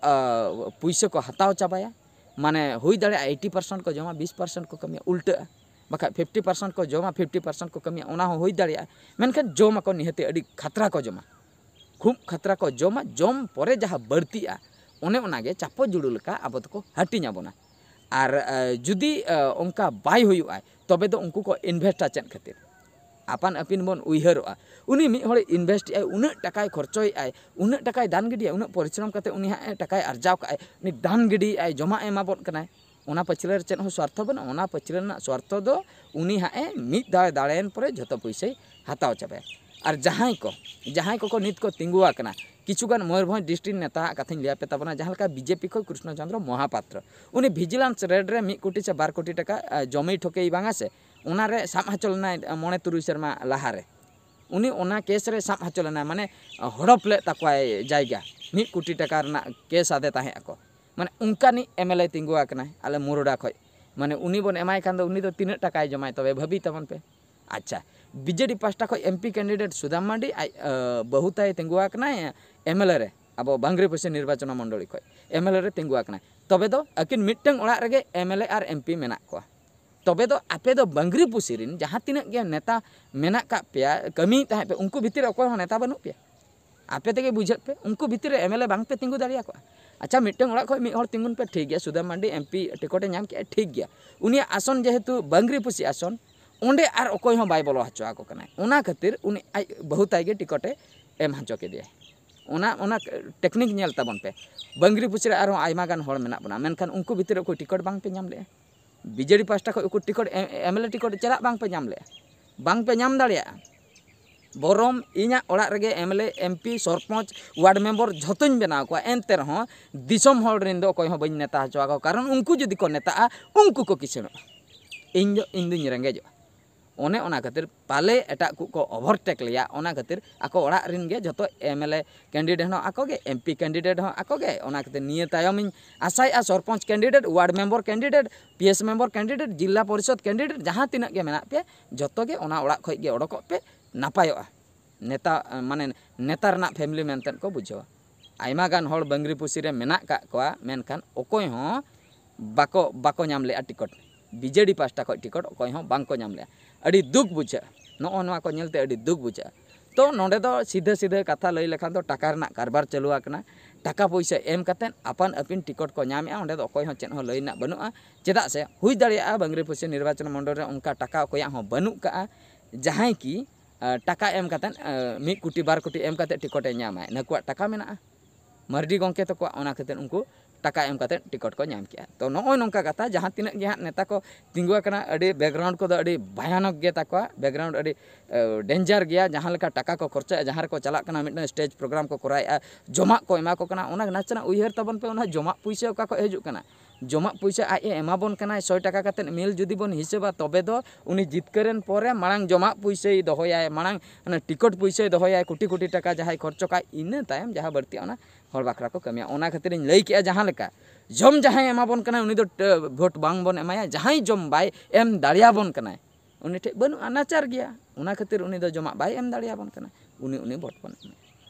ᱯᱩᱭᱥᱟᱹ ᱠᱚ ᱦᱟᱛᱟᱣ ᱪᱟᱵᱟᱭᱟ᱾ ᱢᱟᱱᱮ ᱦᱩᱭ ᱫᱟᱲᱮᱭᱟᱜᱼᱟ ᱮᱭᱤᱴᱤ ᱯᱟᱨᱥᱮᱱᱴ ᱠᱚ ᱡᱚᱢᱟ, ᱵᱤᱥ ᱯᱟᱨᱥᱮᱱᱴ ᱠᱚ ᱠᱟᱹᱢᱤᱭᱟ, ᱩᱞᱴᱟᱹᱜᱼᱟ᱾ ᱵᱟᱠᱷᱟᱡ ᱯᱷᱤᱯᱴᱤ ᱯᱟᱨᱥᱮᱱᱴ ᱠᱚ ᱡᱚᱢᱟ, ᱯᱷᱤᱯᱴᱤ ᱯᱟᱨᱥᱮᱱᱴ ᱠᱚ ᱠᱟᱹᱢᱤᱭᱟ, ᱚᱱᱟ ᱦᱚᱸ ᱦᱩᱭ ᱫᱟᱲᱮᱭᱟᱜᱼᱟ᱾ ᱢᱮᱱᱠᱷᱟᱱ ᱡᱚᱢ ᱟᱠᱚ ᱱᱤᱦᱟᱹᱛᱤ ᱟᱹᱰᱤ ᱠᱷᱟᱛᱨᱟ ᱠᱚ ᱡᱚᱢᱟ, ᱠᱷᱩᱵ ᱠᱷᱟᱛᱨᱟ ᱠᱚ ᱡᱚᱢᱟ᱾ ᱡᱚᱢ ᱯᱚᱨᱮ ᱡᱟᱦᱟᱸ ᱵᱟᱹᱲᱛᱤᱜᱼᱟ, ᱚᱱᱮ ᱚᱱᱟᱜᱮ ᱪᱟᱯᱚ ᱡᱩᱲᱩ ᱞᱮᱠᱟ ᱟᱵᱚ ᱫᱚᱠᱚ ᱦᱟᱹᱴᱤᱧ ᱟᱵᱚᱱᱟ᱾ ᱟᱨ ᱡᱩᱫᱤ ᱚᱱᱠᱟ ᱵᱟᱭ ᱦᱩᱭᱩᱜᱼᱟ, ᱛᱚᱵᱮ ᱫᱚ ᱩᱱᱠᱩ ᱠᱚ ᱤᱱᱵᱷᱮᱥᱴᱟ ᱪᱮᱫ ᱠᱷᱟᱹᱛᱤᱨ? ᱟᱯᱟᱱ ᱟᱹᱯᱤᱱ ᱵᱚᱱ ᱩᱭᱦᱟᱹᱨᱚᱜᱼᱟ᱾ ᱩᱱᱤ ᱢᱤᱫ ᱦᱚᱲᱮ ᱤᱱᱵᱷᱮᱥᱴ ᱮᱫᱼᱟᱭ, ᱩᱱᱟᱹᱜ ᱴᱟᱠᱟᱭ ᱠᱷᱚᱨᱪᱚᱭᱮᱫᱼᱟᱭ, ᱩᱱᱟᱹᱜ ᱴᱟᱠᱟᱭ ᱫᱟᱱ ᱜᱤᱰᱤᱭᱟ, ᱩᱱᱟᱹᱜ ᱯᱚᱨᱤᱥᱨᱚᱢ ᱠᱟᱛᱮ ᱩᱱᱤ ᱦᱟᱸᱜ ᱮ ᱴᱟᱠᱟᱭ ᱟᱨᱡᱟᱣ ᱠᱟᱜᱼᱟᱭ, ᱩᱱᱤ ᱫᱟᱱ ᱜᱤᱰᱤᱭᱮᱫᱼᱟᱭ, ᱡᱚᱢᱟᱜ ᱮ ᱮᱢᱟᱵᱚᱱ ᱠᱟᱱᱟᱭ᱾ ᱚᱱᱟ ᱯᱟᱹᱪᱷᱞᱟᱹ ᱨᱮ ᱪᱮᱫ ᱦᱚᱸ ᱥᱣᱟᱨᱛᱷᱚ ᱵᱟᱹᱱᱩᱜᱼᱟ᱾ ᱚᱱᱟ ᱯᱟᱹᱪᱷᱞᱟᱹ ᱨᱮᱱᱟᱜ ᱥᱣᱟᱨᱛᱷᱚ ᱫᱚ ᱩᱱᱤ ᱦᱟᱸᱜ ᱮ ᱢᱤᱫ ᱫᱷᱟᱣ ᱮ ᱫᱟᱲᱮᱭᱮᱱ ᱯᱚᱨᱮ ᱡᱷᱚᱛᱚ ᱯᱩᱭᱥᱟᱹᱭ ᱦᱟᱛᱟᱣ ᱪᱟᱵᱟᱭᱟ᱾ ᱟᱨ ᱡᱟᱦᱟᱸᱭ ᱠᱚ, ᱡᱟᱦᱟᱸᱭ ᱠᱚᱠᱚ ᱱᱤᱛ ᱠᱚ ᱛᱤᱸᱜᱩ ᱟᱠᱟᱱᱟ, ᱠᱤᱪᱷᱩᱜᱟᱱ ᱢᱚᱭᱩᱨᱵᱷᱚᱸᱡᱽ ᱰᱤᱥᱴᱨᱤᱠᱴ ᱱᱮᱛᱟᱣᱟᱜ ᱠᱟᱛᱷᱟᱧ ᱞᱟᱹᱭ ᱟᱯᱮ ᱛᱟᱵᱚᱱᱟ, ᱡᱟᱦᱟᱸ ᱞᱮᱠᱟ ᱵᱤᱡᱮᱯᱤ ᱠᱷᱚᱱ ᱠᱨᱤᱥᱱᱚ ᱪᱚᱸᱫᱽᱨᱚ ᱢᱚᱦᱟᱯᱟᱛᱨᱚ, ᱩᱱᱤ ᱵᱷᱤᱡᱤᱞᱟᱱᱥ ᱨᱮᱰ ᱨᱮ ᱢᱤᱫ ᱠᱳᱴᱤ ᱥᱮ ᱵᱟᱨ ᱠᱳᱴᱤ ᱴᱟᱠᱟ ᱡᱚᱢᱮᱭ ᱴᱷᱚᱠᱮᱭ ᱵᱟᱝᱟ ᱥᱮ, ᱚᱱᱟ ᱨᱮ ᱥᱟᱵ ᱦᱚᱪᱚ ᱞᱮᱱᱟᱭ ᱢᱚᱬᱮ ᱛᱩᱨᱩᱭ ᱥᱮᱨᱢᱟ ᱞᱟᱦᱟ ᱨᱮ᱾ ᱩᱱᱤ ᱚᱱᱟ ᱠᱮᱥ ᱨᱮ ᱥᱟᱵ ᱦᱚᱪᱚ ᱞᱮᱱᱟᱭ, ᱢᱟᱱᱮ ᱦᱚᱲᱚᱯ ᱞᱮᱫ ᱛᱟᱠᱚᱣᱟᱭ ᱡᱟᱭᱜᱟ, ᱢᱤᱫ ᱠᱳᱴᱤ ᱴᱟᱠᱟ ᱨᱮᱱᱟᱜ ᱠᱮᱥ ᱟᱫᱮ ᱛᱟᱦᱮᱸ ᱟᱠᱚ᱾ ᱢᱟᱱᱮ ᱚᱱᱠᱟᱱᱤᱡ ᱮᱢ ᱮᱞ ᱮ ᱛᱤᱸᱜᱩ ᱟᱠᱟᱱᱟᱭ ᱟᱞᱮ ᱢᱩᱨᱚᱰᱟ ᱠᱷᱚᱡ᱾ ᱢᱟᱱᱮ ᱩᱱᱤ ᱵᱚᱱ ᱮᱢᱟᱭ ᱠᱷᱟᱱ ᱫᱚ ᱩᱱᱤ ᱫᱚ ᱛᱤᱱᱟᱹᱜ ᱴᱟᱠᱟᱭ ᱡᱚᱢᱟᱭ? ᱛᱚᱵᱮ ᱵᱷᱟᱹᱵᱤ ᱛᱟᱵᱚᱱ ᱯᱮ᱾ ᱟᱪᱪᱷᱟ, ᱵᱤᱡᱮᱰᱤ ᱯᱟᱥᱴᱟ ᱠᱷᱚᱡ ᱮᱢ ᱯᱤ ᱠᱮᱱᱰᱤᱰᱮᱴ ᱥᱩᱫᱟᱢ ᱢᱟᱨᱰᱤ ᱟᱡ ᱵᱟᱹᱦᱩ ᱛᱟᱭ ᱛᱤᱸᱜᱩ ᱟᱠᱟᱱᱟᱭ ᱮᱢ ᱮᱞ ᱮ ᱨᱮ, ᱟᱵᱚ ᱵᱟᱝᱨᱤᱯᱚᱥᱤ ᱱᱤᱨᱵᱟᱪᱚᱱ ᱢᱚᱱᱰᱚᱞᱤ ᱠᱷᱚᱡ ᱮᱢ ᱮᱞ ᱮ ᱨᱮ ᱛᱤᱸᱜᱩ ᱟᱠᱟᱱᱟᱭ᱾ ᱛᱚᱵᱮ ᱫᱚ ᱟᱹᱠᱤᱱ ᱢᱤᱫᱴᱟᱝ ᱚᱲᱟᱜ ᱨᱮᱜᱮ ᱮᱢ ᱮᱞ ᱮ ᱟᱨ ᱮᱢ ᱯᱤ ᱢᱮᱱᱟᱜ ᱠᱚᱣᱟ᱾ ᱛᱚᱵᱮ ᱫᱚ ᱟᱯᱮ ᱫᱚ ᱵᱟᱝᱨᱤᱯᱚᱥᱤ ᱨᱮᱱ ᱡᱟᱦᱟᱸ ᱛᱤᱱᱟᱹᱜ ᱜᱮ ᱱᱮᱛᱟ ᱢᱮᱱᱟᱜ ᱠᱟᱜ ᱯᱮᱭᱟ, ᱠᱟᱹᱢᱤᱭᱮᱫ ᱛᱟᱦᱮᱸᱫ ᱯᱮ, ᱩᱱᱠᱩ ᱵᱷᱤᱛᱤᱨ ᱨᱮ ᱚᱠᱚᱭ ᱦᱚᱸ ᱱᱮᱛᱟ ᱵᱟᱹᱱᱩᱜ ᱯᱮᱭᱟ᱾ ᱟᱯᱮ ᱛᱮᱜᱮ ᱵᱩᱡᱷᱟᱹᱜ ᱯᱮ, ᱩᱱᱠᱩ ᱵᱷᱤᱛᱤᱨ ᱨᱮ ᱮᱢ ᱮᱞ ᱮ ᱵᱟᱝ ᱯᱮ ᱛᱤᱸᱜᱩ ᱫᱟᱲᱮᱭᱟᱠᱚᱣᱟ᱾ ᱟᱪᱪᱷᱟ, ᱢᱤᱫᱴᱟᱝ ᱚᱲᱟᱜ ᱠᱷᱚᱡ ᱢᱤᱫ ᱦᱚᱲ ᱛᱤᱸᱜᱩᱱ ᱯᱮ, ᱴᱷᱤᱠ ᱜᱮᱭᱟ, ᱥᱩᱫᱟᱢ ᱢᱟᱨᱰᱤ ᱮᱢ ᱯᱤ ᱴᱤᱠᱤᱴ ᱮ ᱧᱟᱢ ᱠᱮᱜᱼᱟ, ᱴᱷᱤᱠ ᱜᱮᱭᱟ, ᱩᱱᱤᱭᱟᱜ ᱟᱥᱚᱱ ᱡᱮᱦᱮᱛᱩ ᱵᱟᱝᱨᱤᱯᱚᱥᱤ ᱟᱥᱚᱱ, ᱚᱸᱰᱮ ᱟᱨ ᱚᱠᱚᱭ ᱦᱚᱸ ᱵᱟᱭ ᱵᱚᱞᱚ ᱦᱚᱪᱚ ᱟᱠᱚ ᱠᱟᱱᱟᱭ᱾ ᱚᱱᱟ ᱠᱷᱟᱹᱛᱤᱨ ᱩᱱᱤ ᱟᱡ ᱵᱟᱹᱦᱩ ᱛᱟᱭ ᱜᱮ ᱴᱤᱠᱤᱴᱮ ᱮᱢ ᱦᱚᱪᱚ ᱠᱮᱫᱮᱭᱟᱭ᱾ ᱚᱱᱟ ᱚᱱᱟ ᱴᱮᱠᱱᱤᱠ ᱧᱮᱞ ᱛᱟᱵᱚᱱ ᱯᱮ᱾ ᱵᱟᱝᱨᱤ ᱯᱩᱥᱤ ᱨᱮ ᱟᱨᱦᱚᱸ ᱟᱭᱢᱟ ᱜᱟᱱ ᱦᱚᱲ ᱢᱮᱱᱟᱜ ᱵᱚᱱᱟ, ᱢᱮᱱᱠᱷᱟᱱ ᱩᱱᱠᱩ ᱵᱷᱤᱛᱤᱨ ᱨᱮ ᱚᱠᱚᱭ ᱴᱤᱠᱤᱴ ᱵᱟᱝ ᱯᱮ ᱧᱟᱢ ᱞᱮᱜᱼᱟ? ᱵᱤᱡᱮᱰᱤ ᱯᱟᱦᱴᱟ ᱠᱷᱚᱱ ᱩᱱᱠᱩ ᱴᱤᱠᱤᱴ, ᱮᱢ ᱮᱞ ᱮ ᱴᱤᱠᱤᱴ ᱪᱮᱫᱟᱜ ᱵᱟᱝ ᱯᱮ ᱧᱟᱢ ᱞᱮᱜᱼᱟ? ᱵᱟᱝ ᱯᱮ ᱧᱟᱢ ᱫᱟᱲᱮᱭᱟᱜᱼᱟ᱾ ᱵᱚᱨᱚᱢ ᱤᱧᱟᱹᱜ ᱚᱲᱟᱜ ᱨᱮᱜᱮ M L A, M P, sarpanch, ward member ᱡᱷᱚᱛᱚᱧ ᱵᱮᱱᱟᱣ ᱠᱚᱣᱟ, ᱮᱱᱛᱮ ᱨᱮᱦᱚᱸ ᱫᱤᱥᱚᱢ ᱦᱚᱲ ᱨᱮᱱ ᱫᱚ ᱚᱠᱚᱭ ᱦᱚᱸ ᱵᱟᱹᱧ ᱱᱮᱛᱟ ᱦᱚᱪᱚ ᱟᱠᱚ, ᱠᱟᱨᱚᱱ ᱩᱱᱠᱩ ᱡᱩᱫᱤ ᱠᱚ ᱱᱮᱛᱟᱜᱼᱟ, ᱩᱱᱠᱩ ᱠᱚ ᱠᱤᱥᱟᱹᱬᱚᱜᱼᱟ, ᱤᱧ ᱫᱚ, ᱤᱧ ᱫᱩᱧ ᱨᱮᱸᱜᱮᱡᱚᱜᱼᱟ᱾ ᱚᱱᱮ ᱚᱱᱟ ᱠᱷᱟᱹᱛᱤᱨ ᱯᱟᱞᱮ ᱮᱴᱟᱜ ᱠᱚ ᱠᱚ ᱳᱵᱷᱟᱨᱴᱮᱠ ᱞᱮᱭᱟ, ᱚᱱᱟ ᱠᱷᱟᱹᱛᱤᱨ ᱟᱠᱚ ᱚᱲᱟᱜ ᱨᱮᱱ ᱜᱮ ᱡᱷᱚᱛᱚ ᱮᱢ ᱮᱞ ᱮ ᱠᱮᱱᱰᱤᱰᱮᱴ ᱦᱚᱸ ᱟᱠᱚ ᱜᱮ, ᱮᱢ ᱯᱤ ᱠᱮᱱᱰᱤᱰᱮᱴ ᱦᱚᱸ ᱟᱠᱚ ᱜᱮ᱾ ᱚᱱᱟ ᱠᱷᱟᱹᱛᱤᱨ ᱱᱤᱭᱟᱹ ᱛᱟᱭᱚᱢᱤᱧ ᱟᱥᱟᱭᱮᱜᱼᱟ, sarpanch candidate, ward member candidate, P S member candidate, zila parishad candidate, ᱡᱟᱦᱟᱸ ᱛᱤᱱᱟᱹᱜ ᱜᱮ ᱢᱮᱱᱟᱜ ᱯᱮᱭᱟ, ᱡᱷᱚᱛᱚ ᱜᱮ ᱚᱱᱟ ᱚᱲᱟᱜ ᱠᱷᱚᱱ ᱜᱮ ᱚᱰᱚᱠᱚᱜ ᱯᱮ, ᱱᱟᱯᱟᱭᱚᱜᱼᱟ᱾ ᱱᱮᱛᱟ, ᱢᱟᱱᱮ, ᱱᱮᱛᱟ ᱨᱮᱱᱟᱜ ᱯᱷᱮᱢᱤᱞᱤ ᱢᱮᱱᱛᱮ ᱠᱚ ᱵᱩᱡᱷᱟᱹᱣᱟ᱾ ᱟᱭᱢᱟ ᱜᱟᱱ ᱦᱚᱲ ᱵᱟᱝᱨᱤ ᱯᱩᱥᱤ ᱨᱮ ᱢᱮᱱᱟᱜ ᱠᱟᱜ ᱠᱚᱣᱟ, ᱢᱮᱱᱠᱷᱟᱱ ᱚᱠᱚᱭ ᱦᱚᱸ ᱵᱟᱠᱚ, ᱵᱟᱠᱚ ᱧᱟᱢ ᱞᱮᱜᱼᱟ ᱴᱤᱠᱤᱴ᱾ ᱵᱤᱡᱮᱰᱤ ᱯᱟᱦᱴᱟ ᱠᱷᱚᱱ ᱴᱤᱠᱤᱴ ᱚᱠᱚᱭ ᱦᱚᱸ ᱵᱟᱝ ᱠᱚ ᱧᱟᱢ ᱞᱮᱜᱼᱟ᱾ ᱟᱹᱰᱤ ᱫᱩᱠ ᱵᱩᱡᱷᱟᱹᱜᱼᱟ, ᱱᱚᱜᱼᱚ ᱱᱚᱣᱟ ᱠᱚ ᱧᱮᱞᱛᱮ ᱟᱹᱰᱤ ᱫᱩᱠ ᱵᱩᱡᱷᱟᱹᱜᱼᱟ᱾ ᱛᱚ, ᱱᱚᱰᱮ ᱫᱚ ᱥᱤᱫᱷᱟᱹ ᱥᱤᱫᱷᱟᱹ ᱠᱟᱛᱷᱟ ᱞᱟᱹᱭ ᱞᱮᱠᱷᱟᱱ ᱫᱚ ᱴᱟᱠᱟ ᱨᱮᱱᱟᱜ ᱠᱟᱨᱵᱟᱨ ᱪᱟᱹᱞᱩ ᱟᱠᱟᱱᱟ᱾ ᱴᱟᱠᱟ ᱯᱩᱭᱥᱟᱹ ᱮᱢ ᱠᱟᱛᱮᱫ ᱟᱯᱟᱱ ᱟᱹᱯᱤᱱ ᱴᱤᱠᱤᱴ ᱠᱚ ᱧᱟᱢᱮᱜᱼᱟ, ᱚᱸᱰᱮ ᱫᱚ ᱚᱠᱚᱭ ᱦᱚᱸ ᱪᱮᱫ ᱦᱚᱸ ᱞᱟᱹᱭ ᱨᱮᱱᱟᱜ ᱵᱟᱹᱱᱩᱜᱼᱟ᱾ ᱪᱮᱫᱟᱜ ᱥᱮ ᱦᱩᱭ ᱫᱟᱲᱮᱭᱟᱜᱼᱟ ᱵᱟᱝᱨᱤ ᱯᱚᱥᱪᱤᱢ ᱱᱤᱨᱵᱟᱪᱚᱱ ᱢᱚᱱᱰᱚᱞ ᱨᱮ ᱚᱱᱠᱟ ᱴᱟᱠᱟ ᱚᱠᱚᱭᱟᱜ ᱦᱚᱸ ᱵᱟᱹᱱᱩᱜ ᱠᱟᱜᱼᱟ, ᱡᱟᱦᱟᱸᱭ ᱠᱤ, ᱟᱸ, ᱴᱟᱠᱟ ᱮᱢ ᱠᱟᱛᱮᱫ, ᱟᱸ, ᱢᱤᱫ ᱠᱳᱴᱤ ᱵᱟᱨ ᱠᱳᱴᱤ ᱮᱢ ᱠᱟᱛᱮᱫ ᱴᱤᱠᱤᱴ ᱮ ᱧᱟᱢᱟᱭ, ᱱᱩᱠᱩᱣᱟᱜ ᱴᱟᱠᱟ ᱢᱮᱱᱟᱜᱼᱟ ᱢᱟᱨᱰᱤ ᱜᱚᱢᱠᱮ ᱛᱟᱠᱚᱣᱟᱜ, ᱚᱱᱟ ᱠᱷᱟᱹᱛᱤᱨ ᱩᱱᱠᱩ ᱴᱟᱠᱟ ᱮᱢ ᱠᱟᱛᱮᱫ ᱴᱤᱠᱤᱴ ᱠᱚ ᱧᱟᱢ ᱠᱮᱜᱼᱟ᱾ ᱛᱚ, ᱱᱚᱜᱼᱚᱭ ᱱᱚᱝᱠᱟ ᱠᱟᱛᱷᱟ, ᱡᱟᱦᱟᱸ ᱛᱤᱱᱟᱹᱜ ᱜᱮ ᱦᱟᱸᱜ ᱱᱮᱛᱟ ᱠᱚ ᱛᱤᱸᱜᱩ ᱟᱠᱟᱱᱟ, ᱟᱹᱰᱤ ᱵᱮᱠᱜᱨᱟᱣᱩᱱᱰ ᱠᱚᱫᱚ ᱟᱹᱰᱤ ᱵᱷᱚᱭᱟᱱᱚᱠ ᱜᱮ ᱛᱟᱠᱚᱣᱟ, ᱵᱮᱠᱜᱨᱟᱣᱩᱱᱰ ᱟᱹᱰᱤ, ᱮ, ᱰᱮᱧᱡᱟᱨ ᱜᱮᱭᱟ᱾ ᱡᱟᱦᱟᱸ ᱞᱮᱠᱟ ᱴᱟᱠᱟ ᱠᱚ ᱠᱷᱚᱨᱪᱟᱭᱟ, ᱡᱟᱦᱟᱸ ᱨᱮᱠᱚ ᱪᱟᱞᱟᱜ ᱠᱟᱱᱟ, ᱢᱤᱫᱴᱟᱝ ᱥᱴᱮᱡᱽ ᱯᱨᱳᱜᱨᱟᱢ ᱠᱚ ᱠᱚᱨᱟᱣᱮᱜᱼᱟ, ᱡᱚᱢᱟᱜ ᱠᱚ ᱮᱢᱟ ᱠᱚ ᱠᱟᱱᱟ, ᱚᱱᱟ ᱱᱟᱥᱮᱱᱟᱜ ᱩᱭᱦᱟᱹᱨ ᱛᱟᱵᱚᱱ ᱯᱮ, ᱚᱱᱟ ᱡᱚᱢᱟᱜ ᱯᱩᱭᱥᱟᱹ ᱚᱠᱟ ᱠᱷᱚᱱ ᱦᱤᱡᱩᱜ ᱠᱟᱱᱟ? ᱡᱚᱢᱟᱜ ᱯᱩᱭᱥᱟᱹ ᱟᱡ ᱮ ᱮᱢᱟ ᱵᱚᱱ ᱠᱟᱱᱟᱭ, ᱥᱚᱭ ᱴᱟᱠᱟ ᱠᱟᱛᱮᱫ ᱢᱤᱞ ᱡᱩᱫᱤ ᱵᱚᱱ ᱦᱤᱥᱟᱹᱵᱟ, ᱛᱚᱵᱮ ᱫᱚ ᱩᱱᱤ ᱡᱤᱛᱠᱟᱹᱨᱮᱱ ᱯᱚᱨᱮ ᱢᱟᱲᱟᱝ ᱡᱚᱢᱟᱜ ᱯᱩᱭᱥᱟᱹᱭ ᱫᱚᱦᱚᱭᱟᱭ, ᱢᱟᱲᱟᱝ ᱚᱱᱟ ᱴᱤᱠᱤᱴ ᱯᱩᱭᱥᱟᱹᱭ ᱫᱚᱦᱚᱭᱟᱭ, ᱠᱳᱴᱤ ᱠᱳᱴᱤ ᱴᱟᱠᱟ ᱡᱟᱦᱟᱸᱭ ᱠᱷᱚᱨᱪᱚ ᱠᱟᱜ, ᱤᱱᱟᱹ ᱛᱟᱭᱚᱢ ᱡᱟᱦᱟᱸ ᱵᱟᱹᱲᱛᱤᱜᱼᱟ ᱚᱱᱟ ᱦᱚᱲ ᱵᱟᱠᱷᱨᱟ ᱠᱚ ᱠᱟᱹᱢᱤᱭᱟ᱾ ᱚᱱᱟ ᱠᱷᱟᱹᱛᱤᱨᱤᱧ ᱞᱟᱹᱭ ᱠᱮᱜᱼᱟ, ᱡᱟᱦᱟᱸ ᱞᱮᱠᱟ ᱡᱚᱢ ᱡᱟᱦᱟᱸᱭ ᱮᱢᱟ ᱵᱚᱱ ᱠᱟᱱᱟᱭ ᱩᱱᱤ ᱫᱚ, ᱮ, ᱵᱷᱳᱴ ᱵᱟᱝ ᱵᱚᱱ ᱮᱢᱟᱭᱟ, ᱡᱟᱦᱟᱸᱭ ᱡᱚᱢ ᱵᱟᱭ ᱮᱢ ᱫᱟᱲᱮᱭᱟᱵᱚᱱ ᱠᱟᱱᱟᱭ ᱩᱱᱤ ᱴᱷᱮᱡ ᱵᱟᱹᱱᱩᱜᱼᱟ, ᱱᱟᱪᱟᱨ ᱜᱮᱭᱟ, ᱚᱱᱟ ᱠᱷᱟᱹᱛᱤᱨ ᱩᱱᱤ ᱫᱚ ᱡᱚᱢᱟᱜ ᱵᱟᱭ ᱮᱢ ᱫᱟᱲᱮᱭᱟᱵᱚᱱ ᱠᱟᱱᱟ, ᱩᱱᱤ, ᱩᱱᱤ ᱵᱷᱳᱴ ᱵᱚᱱ ᱮᱢᱟᱭᱟ᱾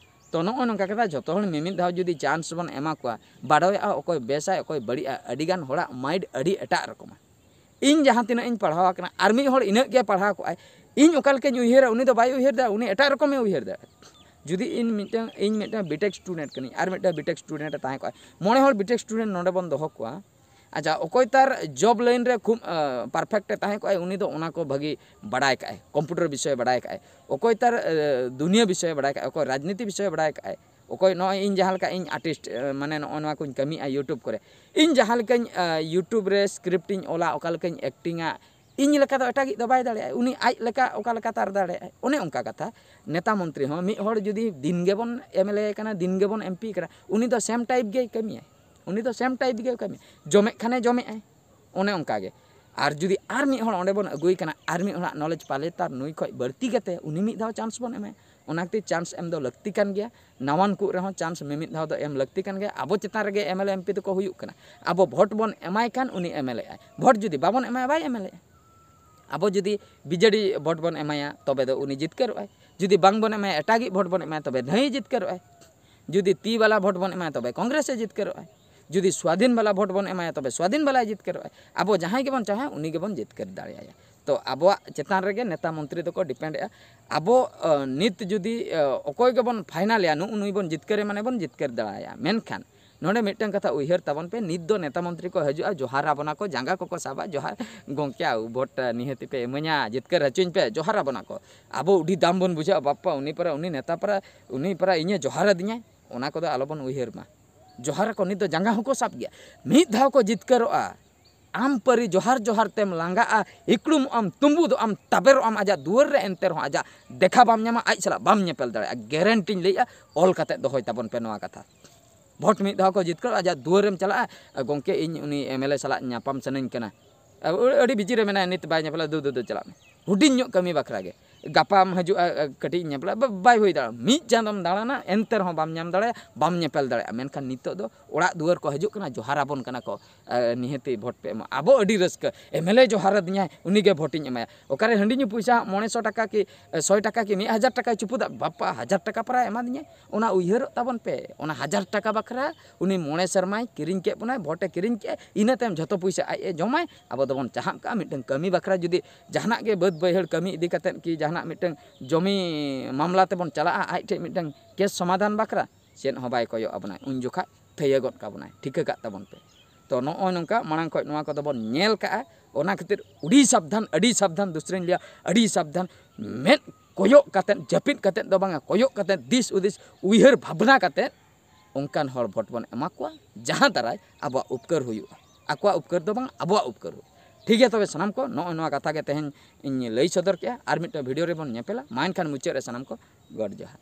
ᱛᱚ, ᱱᱚᱜᱼᱚ ᱱᱚᱝᱠᱟ ᱠᱟᱛᱷᱟ, ᱡᱚᱛᱚ ᱦᱚᱲ ᱢᱤᱢᱤᱫ ᱫᱷᱟᱣ ᱡᱩᱫᱤ ᱪᱟᱱᱥ ᱵᱚᱱ ᱮᱢᱟ ᱠᱚᱣᱟ, ᱵᱟᱰᱟᱭᱚᱜᱼᱟ ᱚᱠᱚᱭ ᱵᱮᱥᱟᱭ, ᱚᱠᱚᱭ ᱵᱟᱹᱲᱤᱡᱼᱟ᱾ ᱟᱹᱰᱤᱜᱟᱱ ᱦᱚᱲᱟᱜ ᱢᱟᱭᱤᱱᱰ ᱟᱹᱰᱤ ᱮᱴᱟᱜ ᱨᱚᱠᱚᱢᱟ᱾ ᱤᱧ ᱡᱟᱦᱟᱸ ᱛᱤᱱᱟᱹᱜ ᱤᱧ ᱯᱟᱲᱦᱟᱣ ᱟᱠᱟᱱᱟ, ᱟᱨ ᱢᱤᱫ ᱦᱚᱲ ᱤᱱᱟᱹᱜ ᱜᱮ ᱯᱟᱲᱦᱟᱣ ᱠᱚᱜᱼᱟᱭ, ᱤᱧ ᱚᱠᱟ ᱞᱮᱠᱟᱧ ᱩᱭᱦᱟᱹᱨᱟ, ᱩᱱᱤ ᱫᱚ ᱵᱟᱭ ᱩᱭᱦᱟᱹᱨ ᱫᱟ, ᱩᱱᱤ ᱮᱴᱟᱜ ᱨᱚᱠᱚᱢᱮ ᱩᱭᱦᱟᱹᱨ ᱫᱟ᱾ ᱡᱩᱫᱤ ᱤᱧ ᱢᱤᱫᱴᱟᱝ, ᱤᱧ ᱢᱤᱫᱴᱟᱝ ᱵᱤᱴᱮᱠ ᱥᱴᱩᱰᱮᱱᱴ ᱠᱟᱹᱱᱟᱹᱧ, ᱟᱨ ᱢᱤᱫᱴᱟᱝ ᱵᱤᱴᱮᱠ ᱥᱴᱩᱰᱮᱱᱴ ᱮ ᱛᱟᱦᱮᱸ ᱠᱚᱜᱼᱟ, ᱢᱚᱬᱮ ᱦᱚᱲ ᱵᱤᱴᱮᱠ ᱥᱴᱩᱰᱮᱱᱴ ᱱᱚᱰᱮ ᱵᱚᱱ ᱫᱚᱦᱚ ᱠᱚᱣᱟ, ᱟᱪᱪᱷᱟ, ᱚᱠᱚᱭ ᱛᱟᱨ job line ᱨᱮ ᱠᱷᱩᱵ ᱯᱟᱨᱯᱷᱮᱠᱴ ᱮ ᱛᱟᱦᱮᱸ ᱠᱚᱜᱼᱟᱭ, ᱩᱱᱤ ᱫᱚ ᱚᱱᱟ ᱠᱚ ᱵᱷᱟᱹᱜᱤ ᱵᱟᱰᱟᱭ ᱠᱟᱜᱼᱟᱭ, ᱠᱚᱢᱯᱤᱭᱩᱴᱟᱨ ᱵᱤᱥᱚᱭ ᱵᱟᱰᱟᱭ ᱠᱟᱜᱼᱟᱭ᱾ ᱚᱠᱚᱭ ᱛᱟᱨ ᱫᱩᱱᱤᱭᱟᱹ ᱵᱤᱥᱚᱭ ᱵᱟᱰᱟᱭ ᱠᱟᱜᱼᱟᱭ, ᱚᱠᱚᱭ ᱨᱟᱡᱽᱱᱤᱛᱤ ᱵᱤᱥᱚᱭ ᱵᱟᱰᱟᱭ ᱠᱟᱜᱼᱟᱭ, ᱚᱠᱚᱭ ᱱᱚᱜᱼᱚᱭ ᱤᱧ ᱡᱟᱦᱟᱸ ᱞᱮᱠᱟ ᱤᱧ ᱟᱨᱴᱤᱥᱴ, ᱢᱟᱱᱮ ᱱᱚᱜᱼᱚᱭ ᱱᱚᱣᱟ ᱠᱚᱧ ᱠᱟᱹᱢᱤᱭᱮᱫᱼᱟ YouTube ᱠᱚᱨᱮ, ᱤᱧ ᱡᱟᱦᱟᱸ ᱞᱮᱠᱟᱧ YouTube ᱨᱮ ᱥᱠᱨᱤᱯᱴ ᱤᱧ ᱚᱞᱟ, ᱚᱠᱟ ᱞᱮᱠᱟᱧ ᱮᱠᱴᱤᱝᱟ, ᱤᱧ ᱞᱮᱠᱟ ᱫᱚ ᱮᱴᱟᱜᱤᱡ ᱫᱚ ᱵᱟᱭ ᱫᱟᱲᱮᱭᱟᱜᱼᱟ᱾ ᱩᱱᱤ ᱟᱡ ᱞᱮᱠᱟ ᱚᱠᱟ ᱞᱮᱠᱟ ᱛᱟᱨ ᱫᱟᱲᱮᱭᱟᱜᱼᱟᱭ, ᱚᱱᱮ ᱚᱱᱠᱟ ᱠᱟᱛᱷᱟ᱾ ᱱᱮᱛᱟ ᱢᱚᱱᱛᱨᱤ ᱦᱚᱸ ᱢᱤᱫ ᱦᱚᱲ ᱡᱩᱫᱤ ᱫᱤᱱ ᱜᱮᱵᱚᱱ MLA ᱠᱟᱱᱟ, ᱫᱤᱱ ᱜᱮᱵᱚᱱ MP ᱠᱟᱱᱟ, ᱩᱱᱤ ᱫᱚ ᱥᱮᱢ ᱴᱟᱭᱤᱯ ᱜᱮᱭ ᱠᱟᱹᱢᱤᱭᱟᱭ᱾ ᱩᱱᱤ ᱫᱚ ᱥᱮᱢ ᱴᱟᱭᱤᱯ ᱜᱮᱭ ᱠᱟᱹᱢᱤᱭᱟ, ᱡᱚᱢᱮᱫ ᱠᱷᱟᱱᱮ ᱡᱚᱢᱮᱫᱼᱟᱭ, ᱚᱱᱮ ᱚᱱᱠᱟ ᱜᱮ᱾ ᱟᱨ ᱡᱩᱫᱤ ᱟᱨ ᱢᱤᱫ ᱦᱚᱲ ᱚᱸᱰᱮ ᱵᱚᱱ ᱟᱹᱜᱩᱭ ᱠᱟᱱᱟ, ᱟᱨ ᱢᱤᱫ ᱦᱚᱲᱟᱜ ᱱᱚᱞᱮᱡᱽ ᱯᱟᱞᱮ ᱛᱟᱨ ᱱᱩᱭ ᱠᱷᱚᱡ ᱵᱟᱹᱲᱛᱤ ᱠᱟᱛᱮ, ᱩᱱᱤ ᱢᱤᱫ ᱫᱷᱟᱣ ᱪᱟᱱᱥ ᱵᱚᱱ ᱮᱢᱟᱭᱟ᱾ ᱚᱱᱟ ᱠᱷᱟᱹᱛᱤᱨ ᱪᱟᱱᱥ ᱮᱢ ᱫᱚ ᱞᱟᱹᱠᱛᱤ ᱠᱟᱱ ᱜᱮᱭᱟ᱾ ᱱᱟᱣᱟᱱ ᱠᱚ ᱨᱮᱦᱚᱸ ᱪᱟᱱᱥ ᱢᱤᱢᱤᱫ ᱫᱷᱟᱣ ᱫᱚ ᱮᱢ ᱞᱟᱹᱠᱛᱤ ᱠᱟᱱ ᱜᱮᱭᱟ᱾ ᱟᱵᱚ ᱪᱮᱛᱟᱱ ᱨᱮᱜᱮ MLA MP ᱫᱚᱠᱚ ᱦᱩᱭᱩᱜ ᱠᱟᱱᱟ᱾ ᱟᱵᱚ ᱵᱷᱳᱴ ᱵᱚᱱ ᱮᱢᱟᱭ ᱠᱷᱟᱱ ᱩᱱᱤ MLA ᱟᱭ, ᱵᱷᱳᱴ ᱡᱩᱫᱤ ᱵᱟᱵᱚᱱ ᱮᱢᱟᱭᱟ, ᱵᱟᱭ MLA ᱟᱭ᱾ ᱟᱵᱚ ᱡᱩᱫᱤ BJD ᱵᱷᱳᱴ ᱵᱚᱱ ᱮᱢᱟᱭᱟ, ᱛᱚᱵᱮ ᱫᱚ ᱩᱱᱤ ᱡᱤᱛᱠᱟᱹᱨᱚᱜᱼᱟᱭ᱾ ᱡᱩᱫᱤ ᱵᱟᱝ ᱵᱚᱱ ᱮᱢᱟᱭᱟ, ᱮᱴᱟᱜᱤᱡ ᱵᱷᱳᱴ ᱵᱚᱱ ᱮᱢᱟᱭᱟ, ᱛᱚᱵᱮ ᱫᱷᱟᱹᱭ ᱡᱤᱛᱠᱟᱹᱨᱚᱜᱼᱟᱭ᱾ ᱡᱩᱫᱤ ᱛᱤ ᱵᱟᱞᱟ ᱵᱷᱳᱴ ᱵᱚᱱ ᱮᱢᱟᱭᱟ, ᱛᱚᱵᱮ ᱠᱚᱝᱜᱨᱮᱥ ᱮ ᱡᱤᱛᱠᱟᱹᱨᱚᱜᱼᱟᱭ᱾ ᱡᱩᱫᱤ ᱥᱣᱟᱫᱷᱤᱱ ᱵᱟᱞᱟ ᱵᱷᱳᱴ ᱵᱚᱱ ᱮᱢᱟᱭᱟ, ᱛᱚᱵᱮ ᱥᱣᱟᱫᱷᱤᱱ ᱵᱟᱞᱟᱭ ᱡᱤᱛᱠᱟᱹᱨᱚᱜᱼᱟᱭ᱾ ᱟᱵᱚ ᱡᱟᱦᱟᱸᱭ ᱜᱮᱵᱚᱱ ᱪᱟᱦᱟᱣᱟ, ᱩᱱᱤ ᱜᱮᱵᱚᱱ ᱡᱤᱛᱠᱟᱹᱨ ᱫᱟᱲᱮᱭᱟᱭᱟ᱾ ᱛᱚ ᱟᱵᱚᱣᱟᱜ ᱪᱮᱛᱟᱱ ᱨᱮᱜᱮ ᱱᱮᱛᱟ ᱢᱚᱱᱛᱨᱤ ᱫᱚᱠᱚ ᱰᱤᱯᱮᱱᱰᱮᱜᱼᱟ᱾ ᱟᱵᱚ ᱱᱤᱛ ᱡᱩᱫᱤ ᱚᱠᱚᱭ ᱜᱮᱵᱚᱱ ᱯᱷᱟᱭᱱᱟᱞᱮᱭᱟ, ᱱᱩᱜᱼᱩ ᱱᱩᱭ ᱵᱚᱱ ᱡᱤᱛᱠᱟᱹᱨᱮ ᱢᱟᱱᱮ ᱵᱚᱱ ᱡᱤᱛᱠᱟᱹᱨ ᱫᱟᱲᱮᱭᱟᱭᱟ᱾ ᱢᱮᱱᱠᱷᱟᱱ ᱱᱚᱰᱮ ᱢᱤᱫᱴᱟᱝ ᱠᱟᱛᱷᱟ ᱩᱭᱦᱟᱹᱨ ᱛᱟᱵᱚᱱ ᱯᱮ, ᱱᱤᱛ ᱫᱚ ᱱᱮᱛᱟ ᱢᱚᱱᱛᱨᱤ ᱠᱚ ᱦᱤᱡᱩᱜᱼᱟ, ᱡᱚᱦᱟᱨ ᱟᱵᱚᱱᱟ ᱠᱚ, ᱡᱟᱸᱜᱟ ᱠᱚᱠᱚ ᱥᱟᱵᱟ, "ᱡᱚᱦᱟᱨ ᱜᱚᱢᱠᱮ, ᱟᱵᱚ ᱵᱷᱳᱴ ᱱᱤᱦᱟᱹᱛᱤ ᱯᱮ ᱤᱢᱟᱹᱧᱟ, ᱡᱤᱛᱠᱟᱹᱨ ᱦᱚᱪᱚᱧ ᱯᱮ", ᱡᱚᱦᱟᱨ ᱟᱵᱚᱱᱟ ᱠᱚ᱾ ᱟᱵᱚ ᱟᱹᱰᱤ ᱫᱟᱢ ᱵᱚᱱ ᱵᱩᱡᱷᱟᱹᱣᱟ, "ᱵᱟᱯᱯᱟ, ᱩᱱᱤ ᱯᱟᱨᱟ, ᱩᱱᱤ ᱱᱮᱛᱟ ᱯᱟᱨᱟ, ᱩᱱᱤ ᱯᱟᱨᱟ ᱤᱧᱮ ᱡᱚᱦᱟᱨ ᱟᱹᱫᱤᱧᱟᱭ", ᱚᱱᱟ ᱠᱚᱫᱚ ᱟᱞᱚᱵᱚᱱ ᱩᱭᱦᱟᱹᱨ ᱢᱟ᱾ ᱡᱚᱦᱟᱨ ᱟᱠᱚ, ᱱᱤᱛ ᱫᱚ ᱡᱟᱸᱜᱟ ᱦᱚᱸᱠᱚ ᱥᱟᱵ ᱜᱮᱭᱟ᱾ ᱢᱤᱫ ᱫᱷᱟᱣ ᱠᱚ ᱡᱤᱛᱠᱟᱹᱨᱚᱜᱼᱟ, ᱟᱢ ᱯᱟᱹᱨᱤ ᱡᱚᱦᱟᱨ ᱡᱚᱦᱟᱨ ᱛᱮᱢ ᱞᱟᱸᱜᱟᱜᱼᱟ, ᱦᱤᱠᱲᱩᱢᱚᱜ ᱟᱢ, ᱛᱩᱸᱵᱩᱫᱚᱜ ᱟᱢ, ᱛᱟᱵᱮᱨᱚᱜ ᱟᱢ ᱟᱡᱟᱜ ᱫᱩᱣᱟᱹᱨ ᱨᱮ, ᱮᱱᱛᱮ ᱨᱮᱦᱚᱸ ᱟᱡᱟᱜ ᱫᱮᱠᱷᱟ ᱵᱟᱢ ᱧᱟᱢᱟ, ᱟᱡ ᱥᱟᱞᱟᱜ ᱵᱟᱢ ᱧᱮᱯᱮᱞ ᱫᱟᱲᱮᱭᱟᱜᱼᱟ᱾ ᱜᱮᱨᱮᱱᱴᱤᱧ ᱞᱟᱹᱭᱮᱜᱼᱟ, ᱚᱞ ᱠᱟᱛᱮ ᱫᱚᱦᱚᱭ ᱛᱟᱵᱚᱱ ᱯᱮ ᱱᱚᱣᱟ ᱠᱟᱛᱷᱟ᱾ ᱵᱷᱳᱴ ᱢᱤᱫ ᱫᱷᱟᱣ ᱠᱚ ᱡᱤᱛᱠᱟᱹᱨ, ᱟᱡᱟᱜ ᱫᱩᱣᱟᱹᱨᱮᱢ ᱪᱟᱞᱟᱜᱼᱟ, "ᱜᱚᱢᱠᱮ, ᱤᱧ ᱩᱱᱤ MLA ᱥᱟᱞᱟᱜ ᱧᱟᱯᱟᱢ ᱥᱟᱱᱟᱧ ᱠᱟᱱᱟ, ᱟᱹᱰᱤ ᱵᱤᱡᱤ ᱨᱮ ᱢᱮᱱᱟᱭᱟ, ᱱᱤᱛ ᱵᱟᱭ ᱧᱟᱯᱟᱢᱟ, ᱫᱩ, ᱫᱩ, ᱫᱩ, ᱪᱟᱞᱟᱜ ᱢᱮ᱾" ᱦᱩᱰᱤᱧ ᱧᱚᱜ ᱠᱟᱹᱢᱤ ᱵᱟᱠᱷᱨᱟ ᱜᱮ, ᱜᱟᱯᱟᱢ ᱦᱤᱡᱩᱜᱼᱟ, ᱠᱟᱹᱴᱤᱡ ᱤᱧ ᱧᱮᱯᱮᱞᱟ, ᱵᱟᱭ ᱦᱩᱭ ᱫᱟᱲᱮᱭᱟᱜᱼᱟ᱾ ᱢᱤᱫ ᱪᱟᱸᱫᱚᱢ ᱫᱟᱬᱟᱱᱟ, ᱮᱱᱛᱮ ᱨᱮᱦᱚᱸ ᱵᱟᱢ ᱧᱟᱢ ᱫᱟᱲᱮᱭᱟᱜᱼᱟ, ᱵᱟᱢ ᱧᱮᱯᱮᱞ ᱫᱟᱲᱮᱭᱟᱜᱼᱟ᱾ ᱢᱮᱱᱠᱷᱟᱱ ᱱᱤᱛᱚᱜ ᱫᱚ ᱚᱲᱟᱜ ᱫᱩᱣᱟᱹᱨ ᱠᱚ ᱦᱤᱡᱩᱜ ᱠᱟᱱᱟ, ᱡᱚᱦᱟᱨ ᱟᱵᱚᱱ ᱠᱟᱱᱟ ᱠᱚ, ᱱᱤᱦᱟᱹᱛᱤ ᱵᱷᱳᱴ ᱯᱮ ᱮᱢᱟ᱾ ᱟᱵᱚ ᱟᱹᱰᱤ ᱨᱟᱹᱥᱠᱟᱹ, MLA ᱡᱚᱦᱟᱨ ᱟᱹᱫᱤᱧᱟᱭ, ᱩᱱᱤᱜᱮ ᱵᱷᱳᱴᱤᱧ ᱮᱢᱟᱭᱟ᱾ ᱚᱠᱟᱨᱮ ᱦᱟᱺᱰᱤ ᱧᱩ ᱯᱚᱭᱥᱟ ᱢᱚᱬᱮ ᱥᱚ ᱴᱟᱠᱟ ᱠᱤ ᱥᱚᱭ ᱴᱟᱠᱟ ᱠᱤ ᱢᱤᱫ ᱦᱟᱡᱟᱨ ᱴᱟᱠᱟᱭ ᱪᱩᱯᱩᱫᱟ, ᱵᱟᱯᱟ, ᱦᱟᱡᱟᱨ ᱴᱟᱠᱟ ᱯᱟᱨᱟᱭ ᱮᱢᱟᱫᱤᱧᱟᱭ, ᱚᱱᱟ ᱩᱭᱦᱟᱹᱨᱚᱜ ᱛᱟᱵᱚᱱ ᱯᱮ᱾ ᱚᱱᱟ ᱦᱟᱡᱟᱨ ᱴᱟᱠᱟ ᱵᱟᱠᱷᱨᱟ ᱩᱱᱤ ᱢᱚᱬᱮ ᱥᱮᱨᱢᱟᱭ ᱠᱤᱨᱤᱧ ᱠᱮᱫ ᱵᱚᱱᱟᱭ, ᱵᱷᱳᱴᱮ ᱠᱤᱨᱤᱧ ᱠᱮᱫ, ᱤᱱᱟᱹ ᱛᱟᱭᱚᱢ ᱡᱷᱚᱛᱚ ᱯᱚᱭᱥᱟ ᱟᱡ ᱮ ᱡᱚᱢᱟᱭ, ᱟᱵᱚ ᱫᱚᱵᱚᱱ ᱪᱟᱦᱟᱜ ᱠᱟᱜᱼᱟ ᱢᱤᱫᱴᱟᱝ ᱠᱟᱹᱢᱤ ᱵᱟᱠᱷᱨᱟ᱾ ᱡᱩᱫᱤ ᱡᱟᱦᱟᱱᱟᱜ ᱜᱮ ᱵᱟᱹᱫᱽ ᱵᱟᱹᱭᱦᱟᱹᱲ ᱠᱟᱹᱢᱤ ᱤᱫᱤ ᱠᱟᱛᱮᱫ ᱠᱤ ᱡᱟᱦᱟᱱᱟᱜ ᱢᱤᱫᱴᱟᱝ ᱡᱚᱢᱤ ᱢᱟᱢᱞᱟ ᱛᱮᱵᱚᱱ ᱪᱟᱞᱟᱜᱼᱟ, ᱟᱡ ᱴᱷᱮᱱ ᱢᱤᱫᱴᱟᱝ ᱠᱮᱥ ᱥᱚᱢᱟᱫᱷᱟᱱ ᱵᱟᱠᱷᱨᱟ, ᱪᱮᱫ ᱦᱚᱸ ᱵᱟᱭ ᱠᱚᱭᱚᱜ ᱟᱵᱚᱱᱟᱭ᱾ ᱩᱱ ᱡᱚᱠᱷᱟᱡ ᱛᱷᱟᱹᱭᱟᱹ ᱜᱚᱫ ᱠᱟᱵᱚᱱᱟᱭ, ᱴᱷᱤᱠᱟᱹ ᱠᱟᱜ ᱛᱟᱵᱚᱱ ᱯᱮ᱾ ᱛᱚ ᱱᱚᱜᱼᱚᱭ ᱱᱚᱝᱠᱟ ᱢᱟᱲᱟᱝ ᱠᱷᱚᱱ ᱱᱚᱣᱟ ᱠᱚᱫᱚ ᱵᱚᱱ ᱧᱮᱞ ᱠᱟᱜᱼᱟ᱾ ᱚᱱᱟ ᱠᱷᱟᱹᱛᱤᱨ ᱟᱹᱰᱤ ᱥᱟᱵᱫᱷᱟᱱ, ᱟᱹᱰᱤ ᱥᱟᱵᱫᱷᱟᱱ, ᱫᱩᱥᱨᱟᱧ ᱞᱟᱹᱭᱟ, ᱟᱹᱰᱤ ᱥᱟᱵᱫᱷᱟᱱ, ᱢᱮᱫ ᱠᱚᱭᱚᱜ ᱠᱟᱛᱮᱫ, ᱡᱟᱹᱯᱤᱫ ᱠᱟᱛᱮᱫ ᱫᱚ ᱵᱟᱝᱟ, ᱠᱚᱭᱚᱜ ᱠᱟᱛᱮᱫ ᱫᱤᱥ ᱦᱩᱫᱤᱥ ᱩᱭᱦᱟᱹᱨ ᱵᱷᱟᱵᱽᱱᱟ ᱠᱟᱛᱮᱫ ᱚᱱᱠᱟᱱ ᱦᱚᱲ ᱵᱷᱳᱴ ᱵᱚᱱ ᱮᱢᱟ ᱠᱚᱣᱟ, ᱡᱟᱦᱟᱸ ᱫᱟᱨᱟᱭ ᱟᱵᱚᱣᱟᱜ ᱩᱯᱠᱟᱹᱨ ᱦᱩᱭᱩᱜᱼᱟ᱾ ᱟᱠᱚᱣᱟᱜ ᱩᱯᱠᱟᱹᱨ ᱫᱚ ᱵᱟᱝ, ᱟᱵᱚᱣᱟᱜ ᱩᱯᱠᱟᱹᱨ ᱦᱩᱭᱩᱜᱼᱟ᱾ ᱴᱷᱤᱠ ᱜᱮᱭᱟ, ᱛᱚᱵᱮ ᱥᱟᱱᱟᱢ ᱠᱚ ᱱᱚᱜᱼᱚᱭ ᱱᱚᱣᱟ ᱠᱟᱛᱷᱟ ᱜᱮ ᱛᱮᱦᱮᱧ ᱤᱧ ᱞᱟᱹᱭ ᱥᱚᱫᱚᱨ ᱠᱮᱜᱼᱟ᱾ ᱟᱨ ᱢᱤᱫᱴᱟᱝ ᱵᱷᱤᱰᱤᱭᱳ ᱨᱮᱵᱚᱱ ᱧᱮᱯᱮᱞᱟ᱾ ᱢᱟ ᱮᱱᱠᱷᱟᱱ ᱢᱩᱪᱟᱹᱫ ᱨᱮ ᱥᱟᱱᱟᱢ ᱠᱚ ᱜᱚᱰ ᱡᱚᱦᱟᱨ᱾